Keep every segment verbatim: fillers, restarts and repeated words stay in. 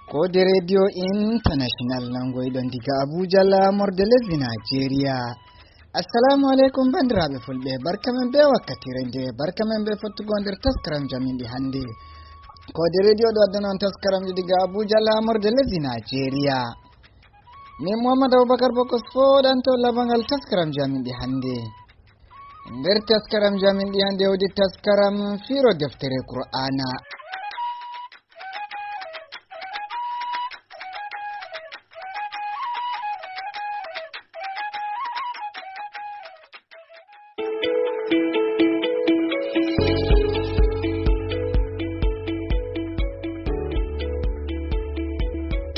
Koode Radio International nangoyɗon diga Abuja, laamorde lesdi Najeriya. Assalamu aleykum, banndiraaɓe fulɓe, barka men bee wakkatiire nde, barka men bee fottugo nder taskaram jaminɗi hannde. Koode Radio ɗo addana on taskaramji diga Abuja, laamorde lesdi Najeriya. Min Muhammad Abubakar Bokos fooɗanto labangal taskaram jaminɗi hannde. Nder taskaram jaminɗi hannde woodi taskaram firo deftere Kur'aana.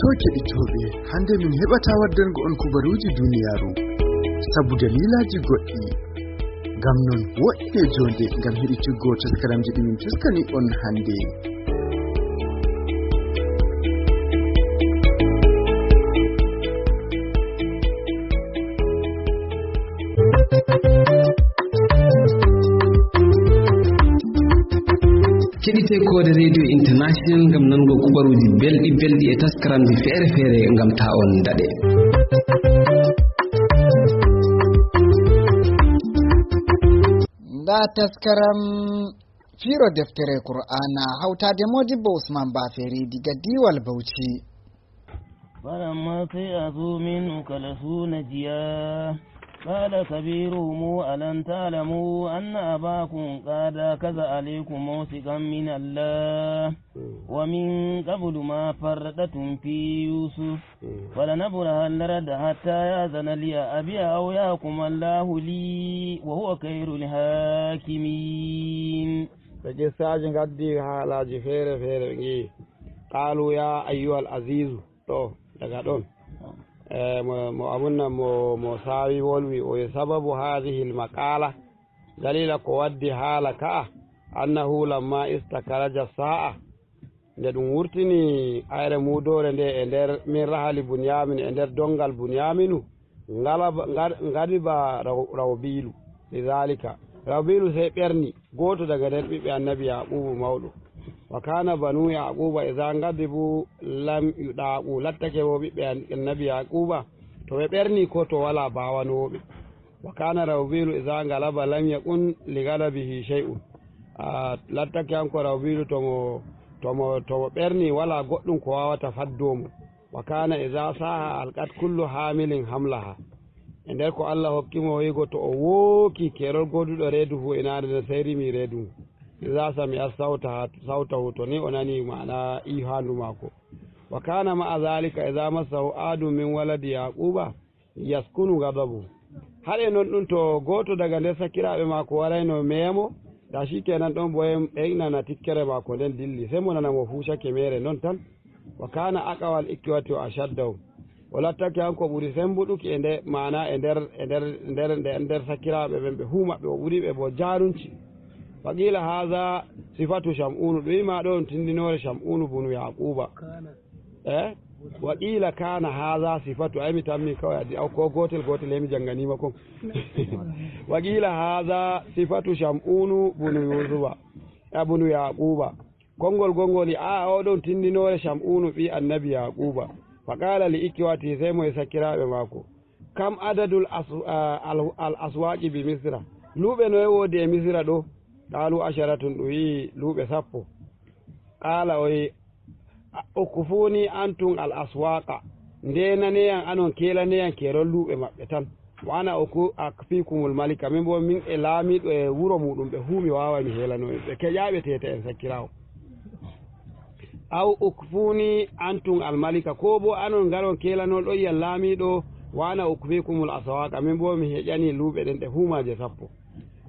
To keɗitooɓe, hannde min heɓataa waddango on kubaruuji duniyaaru, sabu daliilaaji goɗɗi. Ngam non, woɗɗine joonde ngam heɗituggo taskaramji ɗi min taskani on hannde. Keɗite Koode Radio International ngam nango kubaruuji belɗi belɗi e taskaramji feere feere ngam ta on daɗe. Nda taskaram firo deftere Kur'aana hawtaade Modibbo Usman Baferi diga Diwal Bauchi. فلما استيئسوا منه خلصوا نجيا قال كبيرهم ألم تعلموا أن أباكم قد أخذ عليكم موثقا من الله ومن قبل ما فرطتم في يوسف فلنبرح الأرض حتى يأذن لي أبي أو يحكم الله لي وهو خير الحاكمين. Ɓe qissaaji ngaddi haalaaji feere feere ɓe ngi'i. Qaalu ya ayyuhal azizu. Ɗo, daga ɗon. E, mo, mo abunna mo, mo saawi wolwi, o sababu hadhihi al maqala. Dalila ko waddi haala ka'a. Annahu lamma istakaraja sa'a. Nde ɗum wurtini ayre muudoore nde e nder min rahali Bunyamin, e nder dongal Bunyaminu, ngalaba, ngar-, ngadiba raw-, Rawbilu. Lidhalika, Rawbilu sey ɓerni gooto daga nder ɓiɓɓe annabi Yaqubu mawɗo. Wa kana banu Yaquba idha ngadibu lam yudaqu. Lattake bo ɓiɓɓe an-, annabi Yaquba, to ɓe ɓerni ko to wala bawanooɓe. Wa kana Rawbilu idha ngalaba lam yakun li galabihi shay'un. Ah, lattake hanko Rawbilu to mo, to mo, to mo ɓerni wala goɗɗum ko wawata faddo mo. Wa kana idha saha alqat kullu hamilin hamlaha. E nder ko Allah hokki mo yigo to o wooki keerol goduɗo reedu fu inaare nden sey rimi reedu. Idha sami'a sawta, sawtahu to ni o nani ma'ana ihandu mako. Wa kana ma'a dhalika idha massahu adun min waladi Yaquba yaskunu ghadabu. Haɗe non ɗum to gooto daga nder sakiraaɓe maako warayno meemo, da shi kenan ɗon bo en, en nana tikkere maako nden dilli, sey mo nana mo fuucake meere non tan. Wa kana aqawal ikwati wa ashaddahum. O lattake hanko ɓuri sembuɗuki e nde, maana e nder, e nder, nder, nder, nder sakiraaɓe ɓen ɓe huu maɓɓe o ɓuri ɓe bo jaarunci. Wa qila hadha sifatu Sham'unu, ɗum wi'ma ɗo on tindinoore Sham'unu bunu Yaquba. Eh? Wa qila kana hadha sifatu, ay mi tammi kawai addi, aw ko gotel gotel hemi janganima kon. Wa qila hadha sifatu Sham'unu bunu Yusufa, a bunu Yaquba. Konngol gongol, a, oɗon tindinoore Sham'unu ɓi annabi Yaquba. Fa qala li ikwati, sey mo e sakiraaɓe maako. Kam adadul as-, a, al, al aswaqi bi Misra. Luuɓe noye woodi e Misra ɗo? Qalu asharatun, ɗum wi'i luuɓe sappo. Qala o wi'i, ukufuni antum al aswaqa. Ndenaneyam anon, keelaneyam keerol luuɓe maɓɓe tan. Wa ana uku-, akfikumul malika. Min bo min e laamiiɗo e wuro muɗum ɓe huu mi waaway mi heelano ɓe. Ɓe keƴaaɓe tete en sakkiraawo. Aw ukfuni antum al malika, ko bo anon ngaron keelanon ɗoyal laamiiɗo, wa ana ukfikumul aswaqa, min bo mi heƴani luuɓe ɗen ɗe fuu maaje sappo.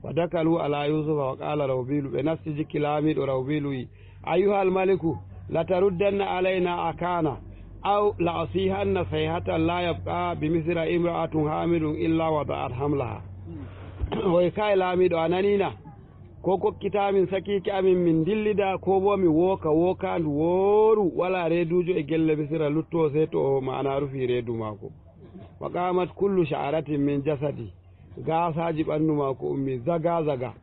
Wa dakalu ala Yusufa wa qala Rawbilu, ɓe nasti jikki laamiiɗo Rawbilu wi, ayyuhal maliku, lataruddanna alayna akana, aw la asihanna sayhatan la yabqa bi Misra imra'atun hamilun illa wada'at hamlaha. Oy kay laamiiɗo, a nanina? Ko kokkitaa min sakiike amin, min ndillida, ko boo mi wooka wookaandu wooru, walaa reeduujo e gelle Misira luttoo, sey to o ma'ana rufi reedu maako. Wa qaamat kullu sha'ratin min jasadi, gaasaaji ɓanndu maako ummi zaga zaga.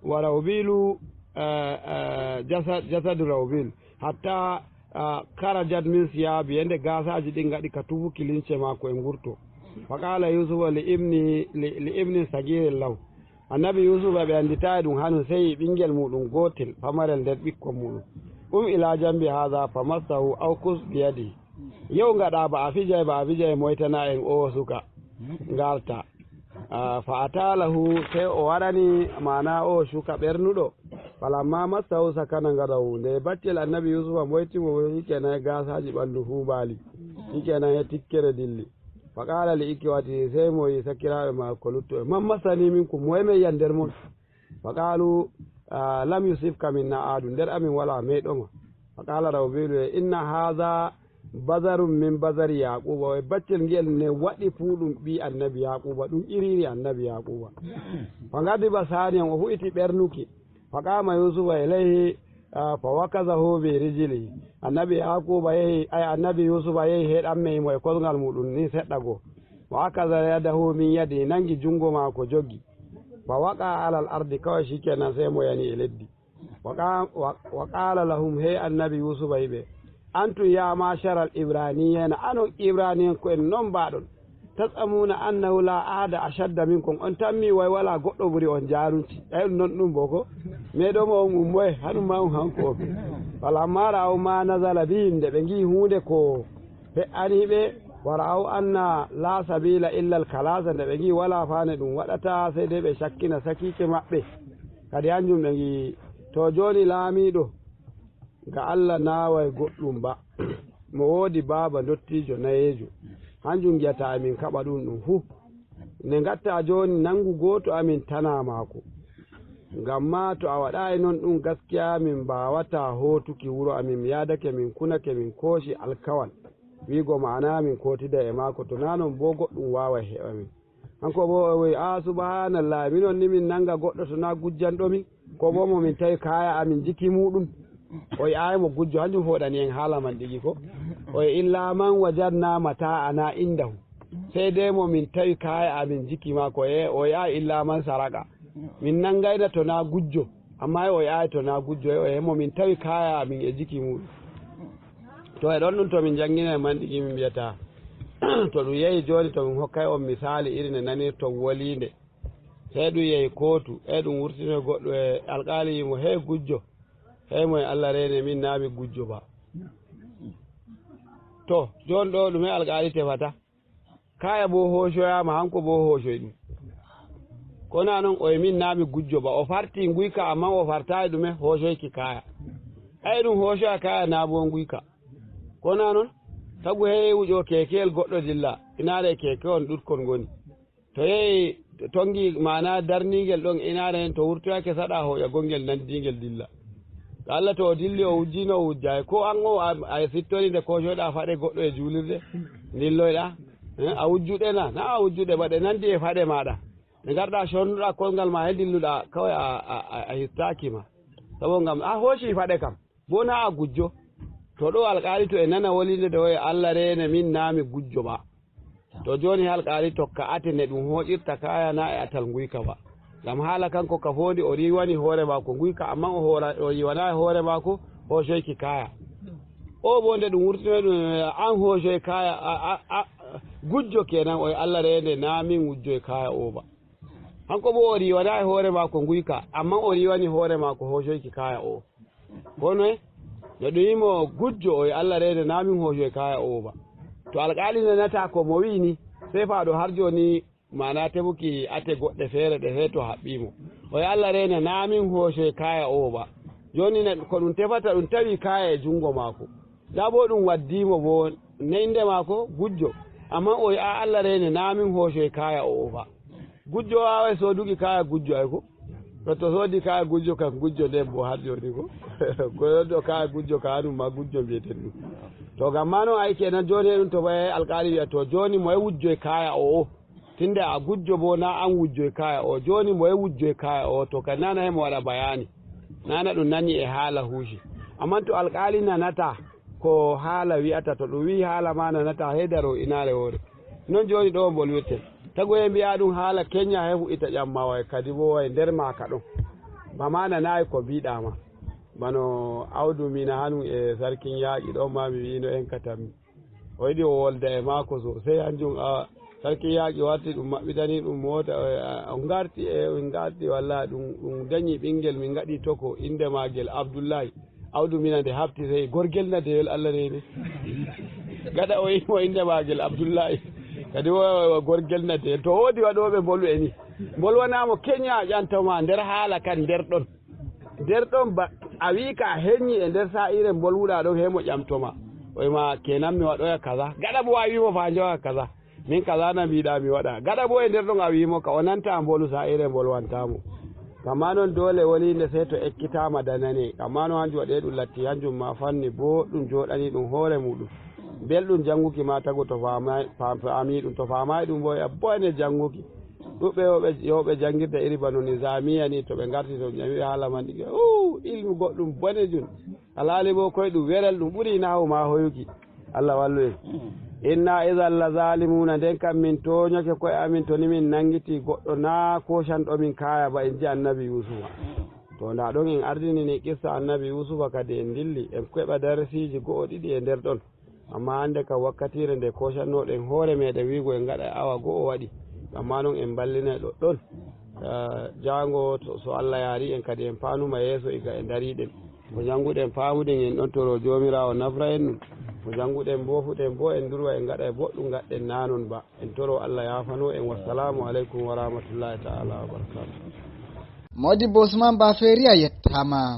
Wa rawbilu, eh, eh, jasa-, jasadu rawbil, hatta ah, karajat min siyabi, e nde gaasaaji ɗin ngaɗi ka tufuki limce maako e ngurto. Fa qala Yusufa li ibni, li, li ibnin sagirin lahu. Annabi Yusufa ɓe annditaayi ɗum hanun, sey ɓinngel muuɗum gootel pamarel nder ɓikkon muuɗum. Qum ila jambi haza fa massahu aw kus bi yadi. Yow ngaɗa ba a fijay, ba a fijay moytana en o suka. Ngarta. Ah, fa ata lahu, sey o warani maana o suka ɓernuɗo. Falamma massahu sakana gadahu. Nde baccel annabi Yusufa moyti mo, hikenan gaasaaji ɓanndu fuu mbaali. Hikenan he tikkere dilli. Fa qala li ikwati, sey mo yi sakiraaɓe maako luttuɓe, man massani minkum, moye men yan nder mon? Fa qalu, ah, lam yusibka minna ahadun, nder amin walaa meyɗoma. Fa qala Rabilu, inna hadha bazarum min bazari Yaquba, o e baccel ngel ne waɗi puuɗum ɓii annabi Yaquba, ɗum iriiri annabi Yaquba. Fa ngadiba saniyan, o fu'iti ɓernuki. Fa qama Yusufa ilayhi, ah, fa wakazahu bi rijlihi. Annabi Yaquba yehi, ay, annabi Yusufa yehi heɗammey mo e kosngal muɗum ni seɗɗa goo. Wa akaza yadahu min yadi, nangi junngo maako jogi. Fa waqa alal ardi, kawai shikenan sey mo yani e leddi. Wa qa-, wa, wa qala lahum, hey annabi Yusufa yiɓe, antum ya masharal ibraniyina, anon ibraniyen ko en non mbaɗon. Tasamuna annahu la ahada ashadda minkum, on tammi way wala goɗɗo ɓuri on jarunci. Ay ɗum non ɗum boko. Meɗoma on ummoye, hanum ma on hanko on. Falamma ra'aw ma nazala bihim, nde ɓe ngi huunde ko fe'ani ɓe, wa ra'aw anna la sabila illa al kalasa, nde ɓe ngi wala fane ɗum waɗata, sey de ɓe shakkina sakiike maɓɓe. Kadi hanjum ɓe ngi, to joni laamiɗo, nga Allah naaway goɗɗum ba. Mo woodi baaba ndottiijo nayeejo, hanjum ngi'ata emin kaɓa ɗum ɗum fuu. Nde ngatta jooni, nangu gooto amin tanaa maako. Ngam maa to a waɗaayi non ɗum, gaskiya min mbaawataa hootuki wuro amin, mi yaadake, min kunake, min kooci alkawal wi'go ma'ana min kootiday e maako, to naa non boo goɗɗum waaway heɓa min. Hanko boo o wi'i, "Aa, subhaanallah, minon ni min nanga goɗɗo to naa gujjanɗo min, ko boo mo min tawi kaaya amin jiki muuɗum." O yi'aay mo gujjo, hanjum fooɗani en haala man ɗigi ko. O wi'i, "Illa man wajadna mata'ana indahu." Sey dey mo min tawi kaaya amin jiki maako, e o yi'aay illa man saraka. Min nangayna to naa gujjo, amma o yi'aay to naa gujjo, e o yi'i mo min tawi kaaya amin e jiki muuɗum. To e ɗon ɗum to min njannginay man ɗigi min mbiyata, to ɗum yehi jooni to min hokkay on misaali iri nde nanirton woliinde. Sey ɗum yehi kootu, e ɗum wurtinoy goɗɗo e alƙaali yi mo, "Hey gujjo, hey moye Allah reene min naa mi gujjo ba." To, jooni ɗo ɗume alƙaali tefata? Kaaya boo hoocoyaama, hanko boo hoocoy ɗum. Ko naa non o e min naa mi gujjo ba. O farti nguyka, ammaa o fartaay ɗume? Hoocoyki kaaya. Ay ɗum hoocoya kaaya naa boo nguyka. Ko naa non? Tagu hey wuƴo keekeyel goɗɗo dilla, inaare keeke on ɗuɗkon ngoni. To yehi tongi maana darniingel ɗon inaare nden, to wurtoyake saɗa hooƴa gongel nandiingel dilla. To Allah to o dilli o wujjino o wujjaay. Ko an o a, a sittori nde koocoyɗa faɗe goɗɗo e juulirde? Ndilloyɗa? Eh, a wujjuɗe na? Na a wujjuɗe ba ɗe nandi e faɗe maaɗa. Nde ngarɗa connuɗa kolngal ma he ndilluɗa kawai a, a, a, a hittaaki ma. Sabo ngam a hooci faɗe kam. Bo na a gujjo. To ɗo alƙaali to e nana woliinde de o e Allah reene min na mi gujjo ba. To jooni alkaali tokka ate nde ɗum hooƴirta kaaya na e atal nguyka ba. Ngam haala kanko ka foondi o riiwani hoore maako nguyka, ammaa o hoora-, o riiwanaay hoore maako hoocoyki kaaya. O boo nde ɗum wurtinoy ɗum, an hoocoy kaaya, a, a, a, gujjo keenan, o e Allah reende na min wujjoy kaaya o ba. Hanko boo o riiwanaay hoore maako nguyka, ammaa o riiwani hoore maako hoocoyki kaaya o. Ko noye? No ɗum wi'i mo gujjo, o e Allah reene na min hoocoy kaaya o ba. To alkaali nanata ko mo wi'i ni, sey faa ɗo har jooni, maana tefuki ate goɗɗe feere ɗe fee to haɓɓii mo. O e Allah reene na min hoocoy kaaya o ba. Jooni ne ko ɗum tefata ɗum tawi kaaya e junngo maako. Ndaa boo ɗum waddii mo boo neynde maako gujjo. Ammaa o e a Allah reene na min hoocoy kaaya o ba. Gujjo waaway sooduki kaaya gujjo ay ko. To, to soodi kaaya gujjo kan gujjo nden bo har jooni ko. Ko yoddo kaaya gujjo ka anum ma gujjo mbiyeten ɗum. To ngam ma non ay kenan jooni e ɗum to ɓay alkaali wi'a to jooni moye wujjoy kaaya o o. Tinde a gujjo bo na an wujjoy kaaya o. Jooni moye wujjoy kaaya o. To ka nana he mo waɗa bayaani. Nana ɗum nani e haala huuci. Ammaa to alkaali nanata ko haala wi'ata, to ɗum wi'i haala ma nanata, hey daro inaare woore. Non jooni ɗo mbolwirten. Tago e mbi'a ɗum haala kenya he fuɗɗita ƴamma way kadi bo way nder maaka ɗon. Ba ma nanaay ko mbiɗa ma. Bano Awdu Mina hanun e Sarkin Yaaƴi ɗon ma mi wi'ino en ka tammi. O yiɗi o wolda e maako sosai hanjum a Sarkin Yaaƴi warti ɗum maɓɓitani ɗum moota o ngarti e on ngarti walla ɗum ɗum dañi ɓingel min ngaɗi toko inde maagel Abdullahi. Awdu Mina nde hafti sey gorgel na deyol Allah reni. Gaɗa o yimo inde maagel Abdullahi. Kadi o gorgel na deyol to woodi waɗooɓe mbolu e ni. Mbolwanamo keña ƴantoma nder haala kan nder ɗon. Nder ɗon ba a wi ka a heññi e nder sa'ire mbolwuɗa ɗon hemo ƴamtoma. O wima kenan mi waɗoya kaza gaɗa bo a wimo fa njoga kaza. Min kaza na mbiɗa mi waɗa gaɗa bo e nder ɗon a wimo ka o nanta mbolu sa'ire mbolwantamo. Kamma non dole woni nde sey to ekkitama danane kamma non hanjum waɗe ɗum latti hanjum ma fanni bo ɗum joɗani ɗum hoore muɗum. Belɗum janguki ma tagu to fami ɗum to famai ɗum bo ya boyne janguki. Ɗuɓɓe yowɓe yowɓe janngirde iri bano nizamiya ni to ɓe ngarti to ɓe ƴami ɓe haala man ɗi o ilmu goɗɗum bonejum. Alhaali bo koye ɗum werel ɗum ɓuri nahu ma hoyuki. Allah wallu en. Inna idan la zalimuna nden kam min tooñoke koye amin to ni min nanngiti goɗɗo na kocanɗo min kaya ba en ji annabi yusufa. To nda ɗon en ardinini qissa annabi yusufa kadi en dilli en keɓa darasiiji go'o ɗiɗi e nder ɗon. Amma hannde kam wakkatiire nde koocannoɗen hoore meɗen wiigo en ngaɗa e awa go'o waɗi. Amma noon en mballinay ɗoɗɗon. Jaango so Allah yaari en kadi en paanuma yeeso iga e ndariɗen. Ko njannguɗen paamuɗen en ɗon toro Joomiraawo nafra en ɗum. Ko njannguɗen mboofuɗen boo en ndurwa en ngaɗa e boɗɗum ngaɗɗen naa noon ba. En toro Allah yaafano en. Wassalaamu aleykum wa rahmatullahi ta'ala wa barakaatuh. Modi Bosman Baferia yettama.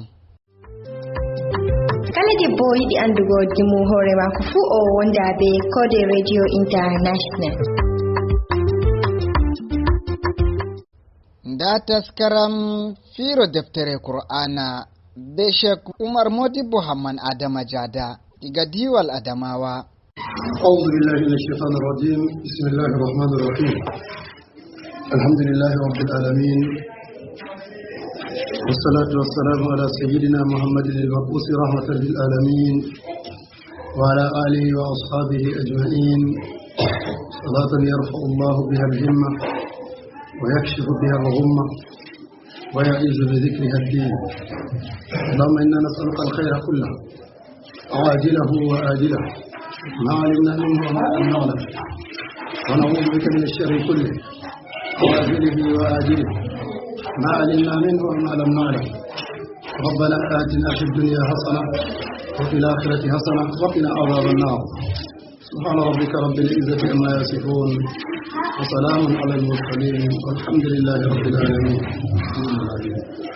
Kala debbo yiɗi anndugo dimu hoore maako fuu o wonda be Kode Radio International. Nda taskaram fiiro deftere Qur'aana be Sheikh Umar Modibbo Hamman Adama Jada diga diiwal Adamawa. أعوذ بالله من الشيطان الرجيم. بسم الله الرحمن الرحيم. الحمد لله رب العالمين. والصلاة والسلام على سيدنا محمد المبعوث رحمة للعالمين وعلى آله وأصحابه أجمعين. صلاة يرفع الله بها الهمة ويكشف بها الغمة ويعز بذكرها الدين. اللهم إنا نسألك الخير كله عاجله وآجله ما علمنا منه وما لم نعلم ونعوذ بك من الشر كله عاجله وآجله ما علمنا منه وما لم نعلم. ربنا آتنا في الدنيا حسنة وفي الآخرة حسنة وقنا عذاب النار. سبحان ربك رب العزة عما يصفون وسلام على المرسلين والحمد لله رب العالمين.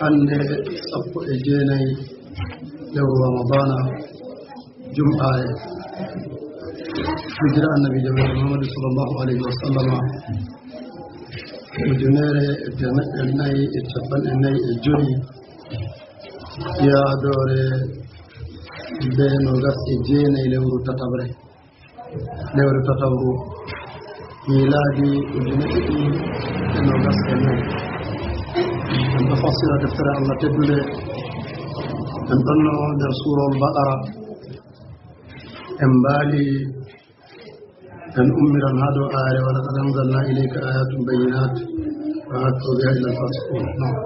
Hannde sappo e jeenayi lewru Ramadana, jum'aare, hijira Annabiijo men Muhammadu sallallahu alayhi wa sallama, ujunere e teemeɗɗe nayi e capanɗe nayi e joyi, yaadoore be noogas e jeenayi lewru tataɓre. Lewru tataɓru miilaadi ujune ɗiɗi e noogas e nayi. En ɗo fassira deftere Allah teddunde. En ɗonno nder suurawol Baqara. En mbaali en ummiran haa dow aayare ولقد أنزلنا إليك آيات بينات وما يكفر بها إلا الفاسقون. نعم.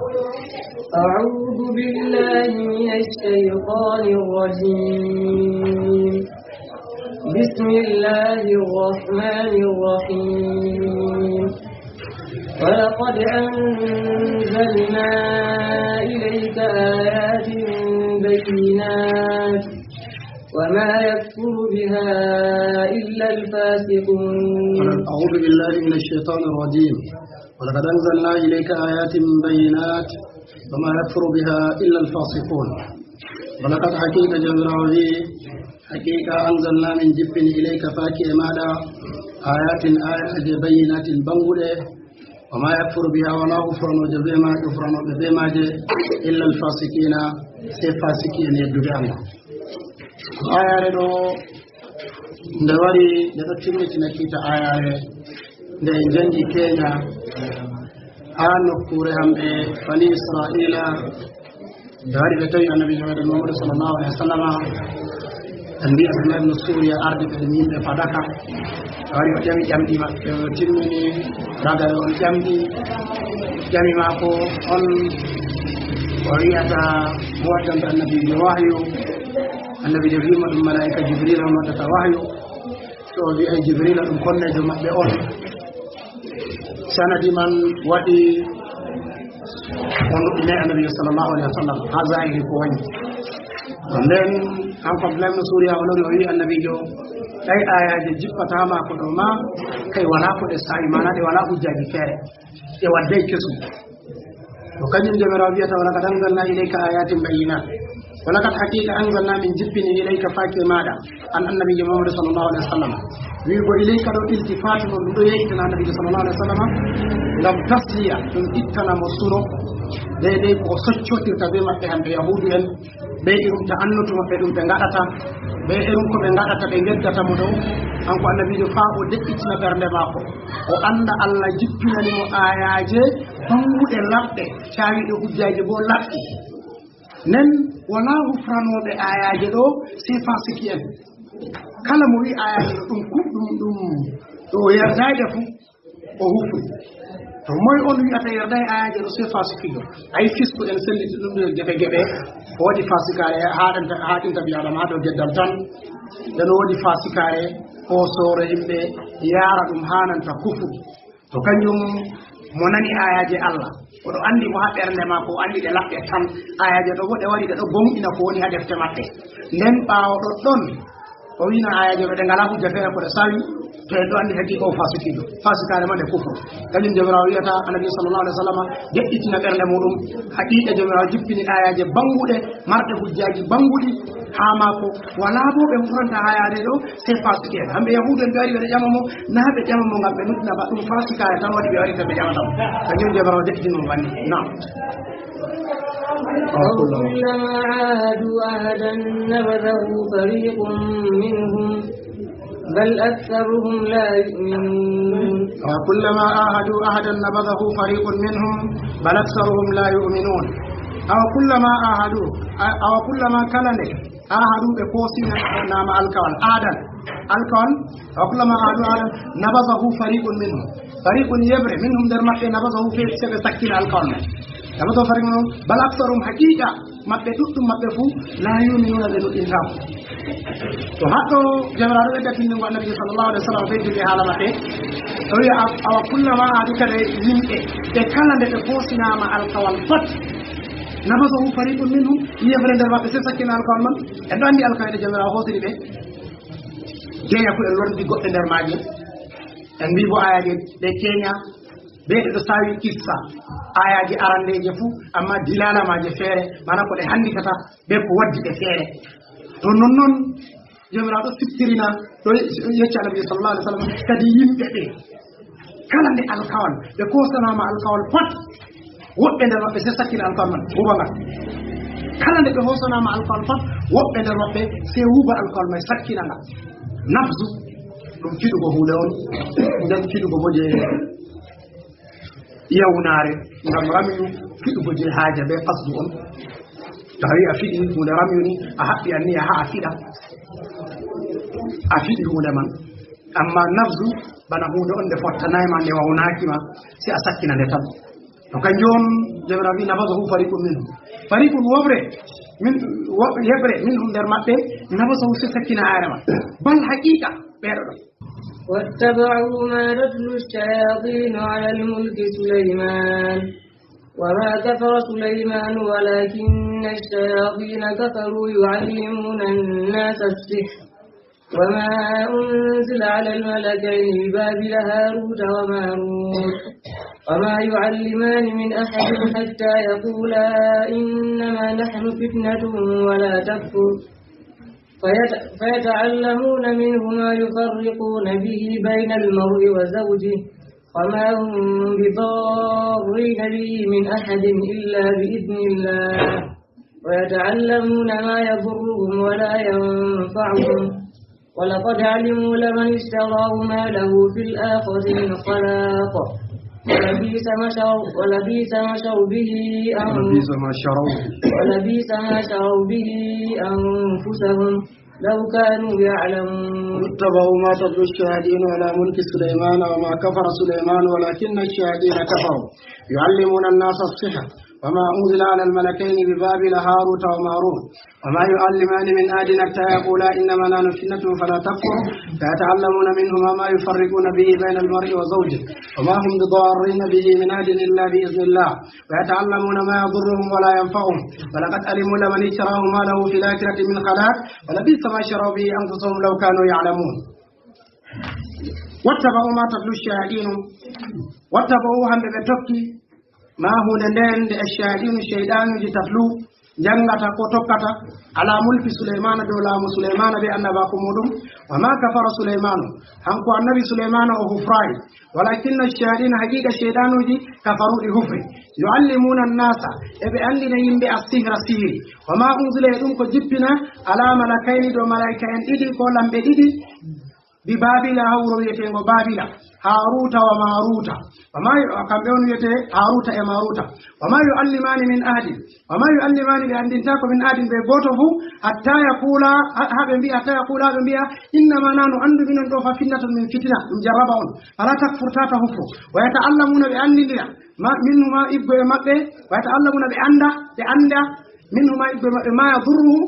أعوذ بالله من الشيطان الرجيم. بسم الله الرحمن الرحيم. ولقد أنزلنا إليك آيات بينات وما يكفر بها إلا الفاسقون. أعوذ بالله من الشيطان الرجيم. ولقد أنزلنا إليك آيات بينات وما يكفر بها إلا الفاسقون. ولقد حقيقة جميرا وفي حقيقة أنزلنا من جبن إليك فاكي مالا آيات آيات بينات بنغولة وما يكفر بها وما كفران بما كفران بما إلا الفاسقين سي فاسقين يدعي الله. Aayaare ɗo nde wari nde ɗo timmitina kiita aayaare nde en janngi keenya haa nokkuure hamɓe bani Israa'iila. Nde wari ɓe tawi Annabiijo meɗen Muhammadu sallallahu alaihi wa sallama. En mbiya Abdullah ibn Suriya ardi ɓe ɗum yimɓe Fadaka. Nde wari o ƴami ƴamɗi maɓɓe o timmini ragare on ƴamɗi ƴami maako on O wiyata mo waddanta annabiijo wahyu, annabiijo wiima ɗum malaa'ika Jibril on waddata wahyu. So o wi'ay Jibrila ɗum konneejo maɓɓe on. Sanadi man waɗi o nuɗɗinay annabiijo sallallahu alayhi wa sallam, haa zahiri ko wañi. Nden, kanko Abdullah ibn Suriya o lori o wi'i annabiijo, ɗay aayaaje jippata maa ko ɗo maa, kay walaa ko ɗe saawi, maanaa ɗe walaa hujjaaji feere. Ɗe wadday kesum. To kañum Joomiraaɗo wiyata, "Wa laqad anzalna ilayka ayatin bayyinat." Wa laqad haqiqa anzalna min jippini ilayka faake maaɗa, an annabiijo Muhammad sallallahu alayhi wa sallam. Wi'ugo ilayka ɗo iltifaatu ɗum ɗo yeeƴitana annabiijo sallallahu alayhi wa sallam. Ngam tasliya ɗum ittana mo suno. Deydey ko o soccotirta bee maɓɓe hamɓe Yahuudu en. Ɓe irum ta'annutu maɓɓe ɗum ɓe ngaɗata, ɓe irum ko ɓe ngaɗata, ɓe ngeddata mo ɗo, kanko annabiijo faa o de'itina ɓernde maako. O annda Allah jippinani mo aayaaje bannguɗe laɓɗe, caawiiɗe hujjaaji boo laɓɗi. Nden walaa hufranooɓe aayaaje ɗo, sey faasiki'en. Kala mo wi'i aayaaje ɗo ɗum kuɗɗum, ɗum ɗo o yerdaay ɗe fuu, o hufi. To moy on wi'ata yerday aayaaje ɗo sey faasikiijo? Ay fisku en senditi ɗum nder geɓe geɓe. Woodi faasikaare haaɗanta, haaɗinta ɓii Aadama haa dow geddal tan. Nden woodi faasikaare hoosoore yimɓe yaara ɗum haananta kufur. To kanjum mo nani aayaaje Allah, o ɗo anndi mo haa ɓernde maako, o anndi ɗe laɓɗe tan. Aayaaje ɗo bo ɗe wari ɗe ɗo gomɗina ko woni haa defte maɓɓe. Nden ɓaawo ɗoɗɗon, o wi'na aayaaje ɗo ɗe ngalaa hujja feere ko ɗe saawi, to en ɗo anndi haqiiqa o faasikiijo. Faasikaare man e kufru. Kanjum Joomiraaɗo wi'ata Annabi sallallahu alaihi wasallam, de'itina ɓernde muɗum. Haqiiqa Joomiraaɗo jippini aayaaje bannguɗe, marɗe hujjaaji bannguɗi haa maako. Walaa bo ɓe hufranta aayaaje ɗo, sey faasiki'en. Hamɓe Yahuudu en ɓe wari ɓe ɗo ƴama mo, naa ɓe ƴama mo ngam ɓe nuɗɗina ba, ɗum faasikaare tan waɗi ɓe wari ɓe ƴama mo. Kanjum Joomiraaɗo de'itin mo banni. Naam. وكلما عاهدوا عهدا نبذه فريق منهم بل أكثرهم لا يؤمنون. وكلما عاهدوا عهدا نبذه فريق منهم بل أكثرهم لا يؤمنون. أو كلما عاهدوا، أو كلما كان Ahadu ɓe koosinaama alkawal, ahadan, alkawal, wa kullama ahadu ahadan, nabazahu fariqun minhum. Fariqun yeɓre, minhum nder maɓɓe, nabazahu fe-, se ɓe sakkina alkawal man. Nabazahu fariqun minhum, bal aksarum, haqiqa maɓɓe ɗuɗɗum maɓɓe fuu, la yu'minuna, ɓe nuɗɗintaako. To haɗɗo Joomiraaɗo ɓedda tindingo Annabi sallallahu alaihi wasallam ɓe dille haala maɓɓe. O wi'a, a-, awa kullama ahadu, kala yimɓe, ɓe kala nde ɓe koosinaama alkawal pat, nabazahu fariqun minhum, yeɓre nder maɓɓe se sakkina alkawal man. En ɗo anndi alkawal ɗe Joomiraaɗo hoosiri ɓe. Jeya ko en lorndi goɗɗe nder maaje. En mbii bo ayaaje ɗe keenya, be ɗe ɗo saawi kissa. Ayaaje arandeeje fuu, amma dilala maaje feere, maana ko ɗe hannditata, be ko waddi ɗe feere. To nonnon, Joomiraaɗo siftirina, ɗo yecca Annabi sallallahu alaihi wasallam, kadi yimɓe ɓe. Kala nde alkawal, ɓe koosanaama alkawal pat, woɓɓe nder maɓɓe sey sakkina alkawal man, huuba ngal. Kala nde ɓe hoosanaama alkawal pat, woɓɓe nder maɓɓe sey huuba alkawal may, sakkina ngal. Nafzu, ɗum fiɗugo huunde on, nden fiɗugo bo je yawnaare, ngam ramyu, fiɗugo je haaja be qasdu on. To a wi a fiɗi huunde ramyu ni, a haɓɓi anniya haa a fiɗa. A fiɗi huunde man. Amma nafzu, bana huunde on nde fottanaay ma, nde wawnaaki ma, sey a sakkina nde tan. To kanjum on, Joomiraaɗo wi, "Nabazahu fariqun minhum." Fariqun woɓre, min, wo-, yeɓre, minhum nder maɓɓe, nabazahu sey sakkina ayre man. Bal haqiqa, ɓeeɗo ɗon. واتبعوا ما تتلو الشياطين على الملك سليمان وما كفر سليمان ولكن الشياطين كفروا يعلمون الناس السحر وما أنزل على الملكين ببابل هاروت وماروت وما يعلمان من أحد حتى يقولا إنما نحن فتنة ولا تكفر فيت-، فيتعلمون منهما ما يفرقون به بين المرء وزوجه وما هم بضارين به من أحد إلا بإذن الله ويتعلمون ما يضرهم ولا ينفعهم ولقد علموا لمن اشتراه ما له في الآخرة من خلاق ولبئس ما شروا، ولبئس ما شروا به أن-، ولبئس ما شروا. ولبئس ما شروا به أنفسهم لو كانوا يعلمون. واتبعوا ما تتلو الشياطين على ملك سليمان وما كفر سليمان ولكن الشياطين كفروا يعلمون الناس السحر وما أنزل على الملكين ببابل هاروت وماروت وما يعلمان من أحد حتى يقولا إنما نحن فتنة فلا تكفر فيتعلمون منهما ما يفرقون به بين المرء وزوجه وما هم بضارين به من أحد إلا بإذن الله ويتعلمون ما يضرهم ولا ينفعهم ولقد علموا لمن اشتراه ما له في الآخرة من خلاق ولبئس ما شروا به أنفسهم لو كانوا يعلمون واتبعوا ما تتلو الشياطين واتبعوا هم بتوكي ما هو ندين الشياطين الشيطان يتتلو jangata ko tokkata على ملك سليمان dow laamu Suleymaana bee annabaaku muuɗum وما كفر سليمان hanko annabi Suleymaana o hufraay ولكن الشياطين haqiiqa seyɗanuuji كفروا ɗi hufri يعلمون الناس e ɓe anndina yimɓe السحر sihiri وما أنزل e ɗum ko jippina على ملكين dow malaa'ika'en ɗiɗi ko lamɓe ɗiɗi ببابل ha wuro wi'eteengo Baabila هاروت وماروت وما ي- kamɓe on wi'etee Haaruuta e Maaruuta وما يعلمان من أحد وما يعلمان ɓe anndintaako من أحد bee gooto fuu حتى يقولا ha ɓe mbi'a حتى يقولا ɓe mbi'a إنما نحن anndu minen ɗo fa فتنة min fitina ɗum jarraba on فلا تكفر taa a hufru ويتعلمون ɓe anndindira منهما iggo e maɓɓe ويتعلمون ɓe annda ɓe annda منهما iggo e maɓɓe ما يضرهم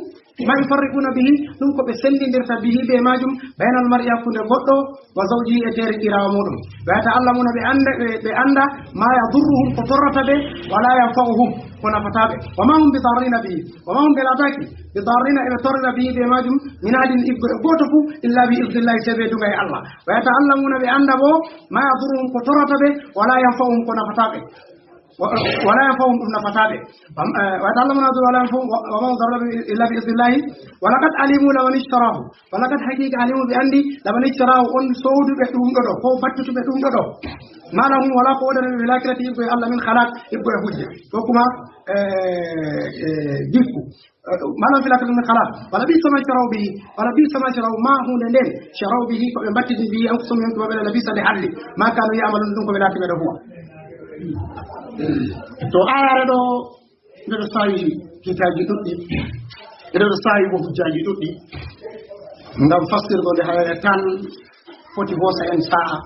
ما يفرقون به ɗum ko ɓe senndindirta به bee maajum بين المرء hakkunde goɗɗo وزوجه e teeriɗɗiraawo muuɗum ويتعلمون ɓe annda ɓe annda ما يضرهم ko torrata ɓe ولا ينفعهم ko nafataa ɓe وما هم بضارين به وما هم ɓe laataaki بضارين e ɓe torrira به bee maajum من أحد iggo e gooto fuu إلا بإذن الله sey bee duŋayee Allah ويتعلمون ɓe annda boo ما يضرهم ko torrata ɓe ولا ينفعهم ko nafataa ɓe ولا ينفعهم ɗum nafataa ɓe ويتعلمون ما يضرهم ولا ينفعهم وما هم بضارين به إلا بإذن الله ولقد علموا لمن اشتراه ولقد haqiiqa علموا ɓe anndi لمن اشتراه on sooduɓe ɗum ɗo ɗo ko battutuɓe ɗum ɗo ɗo ما لهم walaa ko woodani ɓe في الآخرة iggo e Allah من خلاق iggo e hujja ko kuma gikku ما لهم في الآخرة من خلاق ولبئس ما شروا به ولبئس ما شروا ما huunde nden شروا به ko ɓe mbattini به أنفسهم yonki maɓɓe لبئس nde halli ما كانوا يعملون ɗum ko ɓe laati ɓe ɗo huwa to ayare ɗo Nde ɗo saawi kiitaaji ɗuɗɗi, nde ɗo saawi bo hujjaaji ɗuɗɗi. Ngam fastirgo nde hayre tan foti hoosa en saa'a,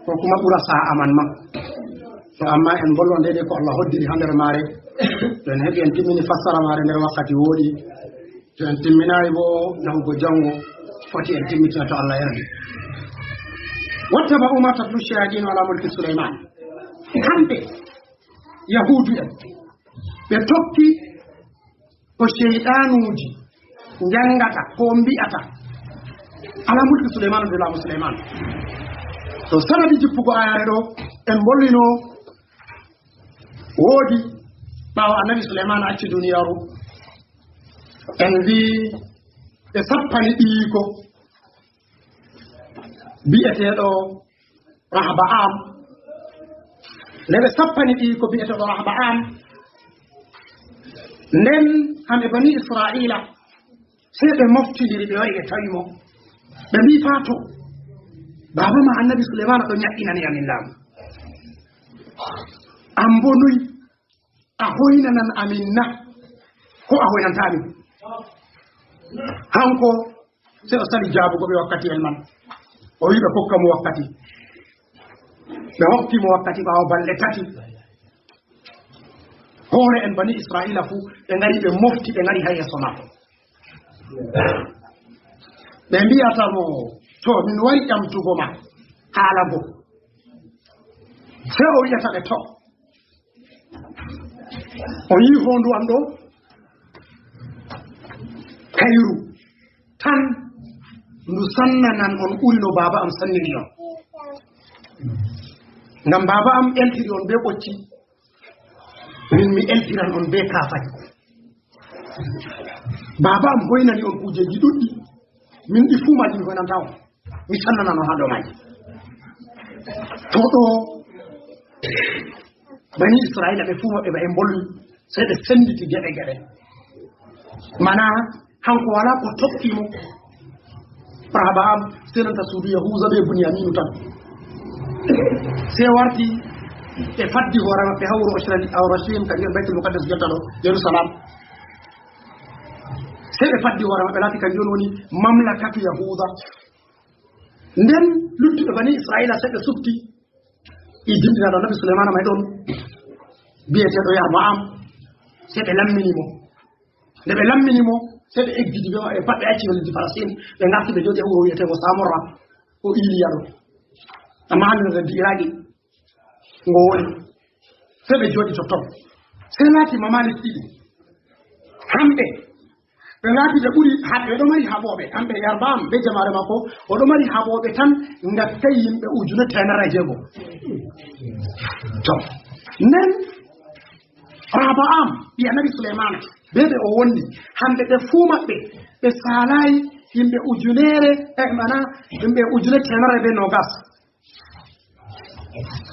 ko kuma ɓura saa'a man ma. To amma en mbollo nde ko Allah hoddiri haa nder maare, to en heɓi en timmini fassara maare nder wakkati wooɗi, to en timminaay bo yahugo janngo foti en timmitina to Allah yardi. Wattaba'u ma tatlu shayaatinu ala mulki Suleyman. Kamɓe Yahuudu'en ɓe tokki ko seyɗanuuji njangata ko mbi'ata ala mulki Suleymaana nder laamu Suleymaana. To sanadi jippugo ayare ɗo en mbollino woodi ɓaawo annabi Suleymaana acci duniyaaru en mbi ɓe sappani ɓiyiiko bi'eteeɗo Rahaba'am. Nde ɓe sappani ɓiyiiko bi'eteeɗo Rahaba'am, nden hamɓe bani Isra'iila sey ɓe moftindiri, ɓe wari ɓe tawi mo. Ɓe mbii, "Faa to, baaba ma annabi Suleymaana ɗo nyaɗɗinani amin laamu. An bo noy a hoynanan amin na, ko a hoynanta amin?" Hanko sey o sali jaabugo ɓe wakkati en man. O wi'i ɓe kokka mo wakkati. Ɓe hokki mo wakkati ɓaawo balɗe tati. Hoore en bani Isra'iila fuu ɓe ngari ɓe mofti, ɓe ngari haa yeeso maako. Ɓe mbi'ata mo, "To, min wari ƴamtugo ma haala go." Sey o wi'ata ɓe, "To." O yi'i hoondu am ɗo, kayru tan ndu sannanan on ɓuri no baaba am sanniri on. Ngam baaba am eltiri on bee ɓocci, min mi eltiran on bee kaafahi. Baaba am hoynani on kuujeeji ɗuɗɗi, min ɗi fuu maaji mi hoynanta on. Mi sannana no haa ɗo maaji. To ɗo, bani Isra'iila ɓe fuu maɓɓe ba en mbolwi, sey ɓe sennditi geɗe geɗe. Mana, hanko walaa ko tokki mo. Rahaba'am, sey nanta suudu Yahuuza bee Bunyaaminu tan. Sey warti, ɓe faddi hoore maɓɓe haa wuro Urushalim, kanjum Baytul Muqaddas jonta ɗo, Yerusalem. Sey ɓe faddi hoore maɓɓe, laati kanjum woni mamlakatu Yahuuza. Nden luttuɓe bani Isra'iila sey ɓe sufti. E jimɗinaaɗo Annabi Suleymaana may ɗon. biyeteeɗo Yarba am, se ɓe lammini mo. Nde ɓe lammini mo, se ɓe eggiti ɓe, ɓe pat ɓe acci ɓe leydi Falastin, ɓe ngarti ɓe jooɗi e wuro wiyeteego Samorra, o Iliya ɗo. Amma hannde no leddi Iraki ngo woni. Se ɓe jooɗi totton. Se laati mamalik ɗiɗi. Hamɓe, ɓe laati ɓe ɓuri haɓɓe, ɓe ɗo mari haɓooɓe. Hamɓe Yarba am, be jamaare makko, o ɗo mari haɓooɓe tan ngakkay yimɓe ujune teemerre jeego. To, nden Rahaba am, ɓii Annabi Suleymana, be ɓe o wondi, hamɓe ɓe fuu maɓɓe, ɓe saalaay yimɓe ujuneere, e, mana, yimɓe ujune teemerre be noogas.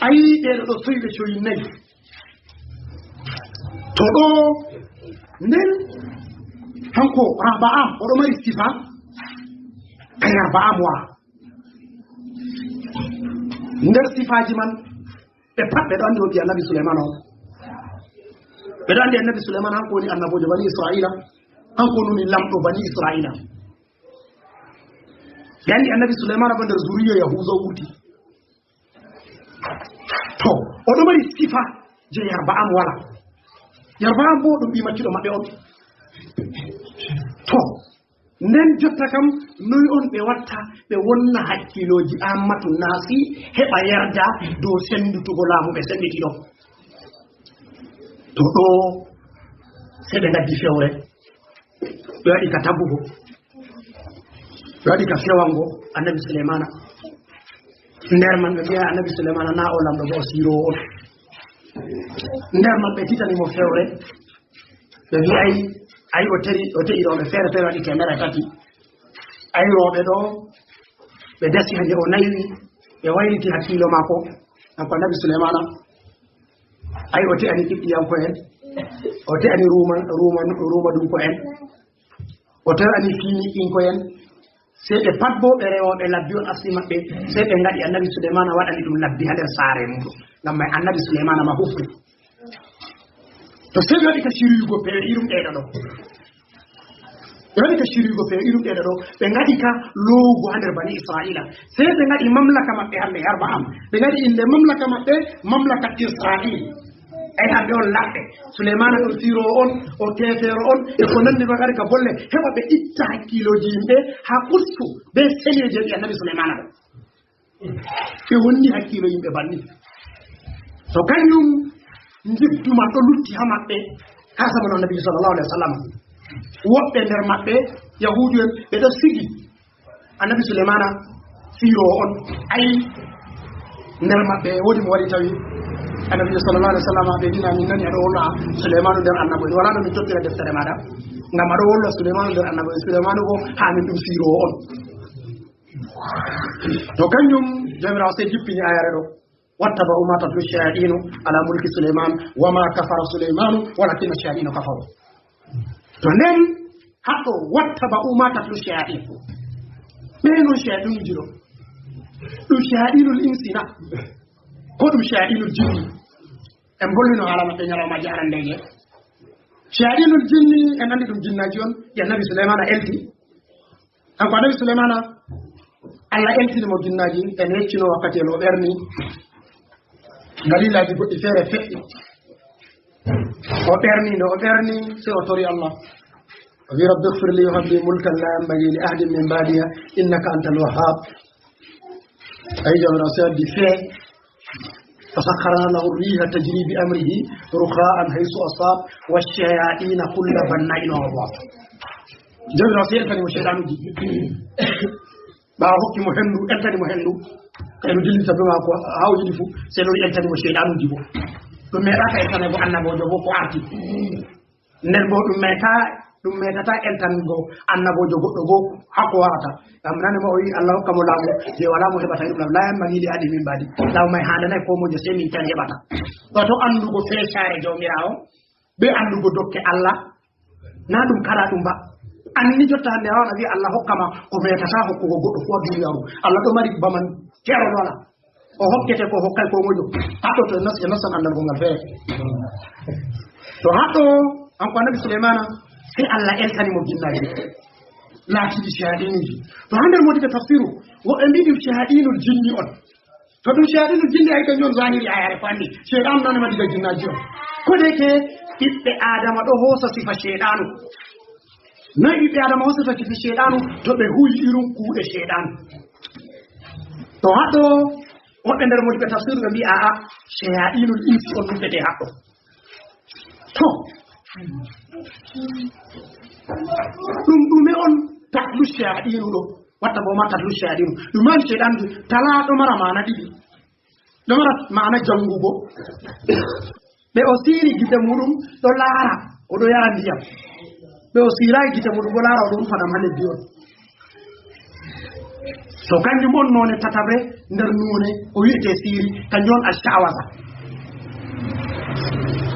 Ayi, ɓeeɗo ɗo soyi ɓe coyi nayi. To ɗo, nden, hanko Rahaba am, oɗo mari sifa, ka Yarba am wa. Nder sifaaji man, ɓe pat ɓe ɗo anndi o ɓii Annabi Suleymana on. Ɓe ɗo anndi Annabi Suleymana hanko woni annaboojo Bani Isra'iila, hanko woni lamɗo Bani Isra'iila. Ɓe anndi Annabi Suleymana ba nder zuriya Yahuuza wurti. To, oɗo mari sifa je Yarba am wala. Yarba am bo ɗum ɓii maccuɗo maɓɓe on. To, nden jotta kam, noy on ɓe watta ɓe wonna hakkiilooji ammatu naasi heɓa yarda dow sendutugol laamu ɓe senditi ɗo? To ɗo, se ɓe ngaddi fewre. Ɓe waɗi ka tagugo. Ɓe waɗi ka fewango Annabi Suleymana. Nder man ɓe mbiya Annabi Suleymana na o lamɗo bo o siiroowo on. Nder man ɓe titani mo fewre. Ɓe mbi'ay, ay o teri, o te'i rewɓe feere feere waɗi teemerre tati. Ay rewɓe ɗo, ɓe dasi hande o naywi, ɓe wayliti hakkiilo maako. Kanko Annabi Suleymana, ay o te'ani Qibɗiyanko'en, o te'ani Ruuma, Ruuma, Ruuma ɗum ko'en. O tawani fini ɗin ko en, sey ɓe pat boo ɓe rewooɓe labbi on asli maɓɓe, sey ɓe ngaɗi Annabi Suleymaana waɗani ɗum labbi haa nder saare mum. Ngam may Annabi Suleymaana ma hufri. To sey ɓe waɗi ka siriyugo pewe irum ɗeeɗo ɗo. Ɓe waɗi ka siriyugo pewe irum ɗeeɗo ɗo. Ɓe ngaɗi ka lowugo haa nder Bani Isra'iila. Sey ɓe ngaɗi mamlaka maɓɓe hannde Yarba am. Ɓe ngaɗi innde mamlaka maɓɓe, mamlaka Isra'iil. Ay, hannde on lamɓe. Suleymaana ɗum siiroowo on, o keefeero on, e ko nanndi non ari ka bolle, heɓa ɓe itta hakkiilooji yimɓe haa ustu bee seniye jey Annabi Suleymaana ɗo. Ɓe wonni hakkiilo yimɓe banni. To kanjum njiddu man ɗo lutti haa maɓɓe, haa zamanu Annabi sallallahu alaihi wasallam. Woɓɓe nder maɓɓe, Yahuudu'en, ɓe ɗo sigi Annabi Suleymaana siiroowo on, ay, nder maɓɓe woodi mo wari tawi Annabi sallallahu alaihi wasallam ɓe dina min nani aɗo wolwa Suleymaanu nder annabo'en. Wala no min tottira deftere maaɗa. Ngam aɗo wolwa Suleymaanu nder annabo'en. Suleymaanu bo haa min ɗum siiroowo on. To kanjum Jawmiraawo sey jippini ayare ɗo. Wattaba'u ma tatlu shayaɗinu ala mulki Suleyman wa ma kafara Suleymaanu walakinna shayaɗina kafaru. To nden haɗɗo wattaba'u ma tatlu shayaɗin. Ɓe non shayaɗinuji ɗo. Ɗum shayaɗinul insi na? Ko ɗum shayaɗinul jinni? En bollino haala maɓɓe ñalawmaaji arandeeje. Shayaɗinul jinni en anndi ɗum jinnaaji on, ɗi Annabi Suleymaana elti. Kanko Annabi Suleymaana, Allah eltini mo jinnaaji, en weccino wakkati en o ɓerni. Dalilaaji goɗɗi feere feƴƴi. O ɓerni, nde o ɓerni, sey o tori Allah. O wi, "Rabbi ighfir li wa hab li mulkan la yanbaghi li ahadin min ba'diya innaka antal wahhab." Ay, Jawmiraawo sey addi fee. فسخرنا له الريح تجري بأمره رخاء حيث أصاب والشياطين كل بناء وغواص. Jawmiraawo sey eltani mo seyɗanuuji. Ɓaawo hokki mo henndu, eltani mo henndu. Kay no dillita bee maako haa o yiɗi fuu, sey lori eltani mo seyɗanuuji bo. Ɗum meeɗaaka eltane bo annaboojo bo ko arti. Nden boo ɗum meeta, ɗum meetata eltango annaboojo goɗɗo boo haa ko warata. Ngam nane ma o wi'i Allah hokka mo laamu je walaa mo heɓata irum laamu. La yanbaghi li ahadin min ba'di. Laamu may haandanay koo mojo sey min tan heɓata. Wato anndugo feecaare Jawmiraawo bee anndugo dokke Allah, naa ɗum kala ɗum ba. Anni jotta hannde a waawan a wi'a Allah hokka ma ko meetata hokkugo goɗɗo fuu haa duniyaaru. Allah ɗo mari baman keerol wala. O hokkete ko hokkay ko moƴƴo. Haɗɗo to en nas-, en nastan anndal gongal feere. To haɗɗo, kanko Annabi Suleymaana, sey Allah eltani mo jinnaaji. Laatiiɗi shayaɗiinuuji. To haa nder mo diga tafsiru, woɓɓe mbi'i ɗum shayaɗiinul jinni on. To ɗum shayaɗiinul jinni ay kanjum on zahiri ayare ko anndi. Sheyɗaanu nane ma diga jinnaaji on. Ko ndeke ɓiɓɓe Aadama ɗo hoosa sifa Ceyɗaanu. Noy ɓiɓɓe Aadama hoosata sifa Ceyɗaanu? To ɓe huwi irum kuuɗe Ceyɗaanu. To haɗo, woɓɓe nder moodiɓɓe tafsir ɓe mbi'a, a'a, ceyaaɗiinul insi on nuɗɗete haɗo. To, ɗum ɗume on tatlu ceyaaɗiinu ɗo? Watta bo ma tatlu ceyaaɗiinu. Ɗum mari Ceyɗaanu, talaa ɗo mara maana ɗiɗi. Ɗo mara maana janngugo. Ɓe o siiri gite muɗum ɗo laara, o ɗo yara ndiyam. Ɓe o siiraayi gite muɗum ɗo laara, o ɗo rufa ɗam haa leddi on. To kanjum on noone tataɓre nder noone o wi'ete siiri, kanjum on ash-sha'waza.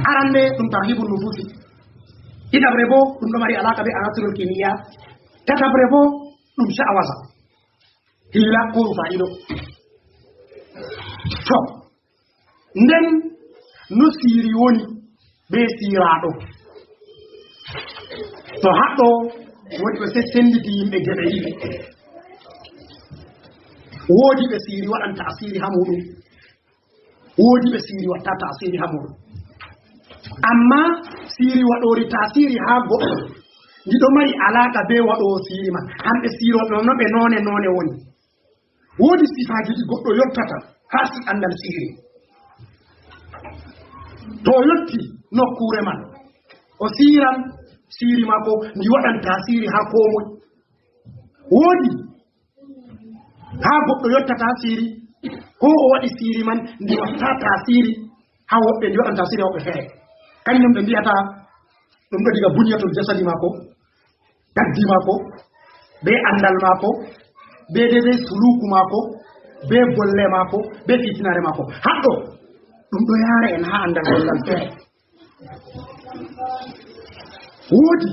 Arande ɗum tarhibun nufusi. Ɗiɗaɓre bo ɗum ɗo mari alaaka be anasirul kimiya. Tataɓre bo ɗum sha'waza. Hiila ko rufa ido. To, nden no siiri woni be siiraaɗo. To haɗo woodi ɓe se-, sennditi yimɓe geɓe ɗiɗi. Woodi ɓe siiri waɗan taasiri haa muɗum. Woodi ɓe siiri watta taasiri haa muɗum. Amma siiri waɗoori taasiri haa goɗɗo, ndi ɗo mari alaaka be waɗoowo siiri man. Hamɓe siirooɓe on no ɓe noone noone woni. Woodi sifaaji ɗi goɗɗo yottata haa si anndal siiri. To o yotti nokkuure man, o siiran siiri maako, ndi waɗan taasiri haa koo moy. Woodi haa goɗɗo yottata siiri, ko o waɗi siiri man, ndi watta taasiri haa woɓɓe, ndi waɗan taasiri haa woɓɓe feere. Kanjum ɓe mbi'ata ɗum ɗo diga bunyatul jasadi maako, gaddi maako, be anndal maako, be deydey suluuku maako, be golle maako, be fiitinaare maako. Haɗɗo, ɗum ɗo yaara en haa anndal gollal feere. Woodi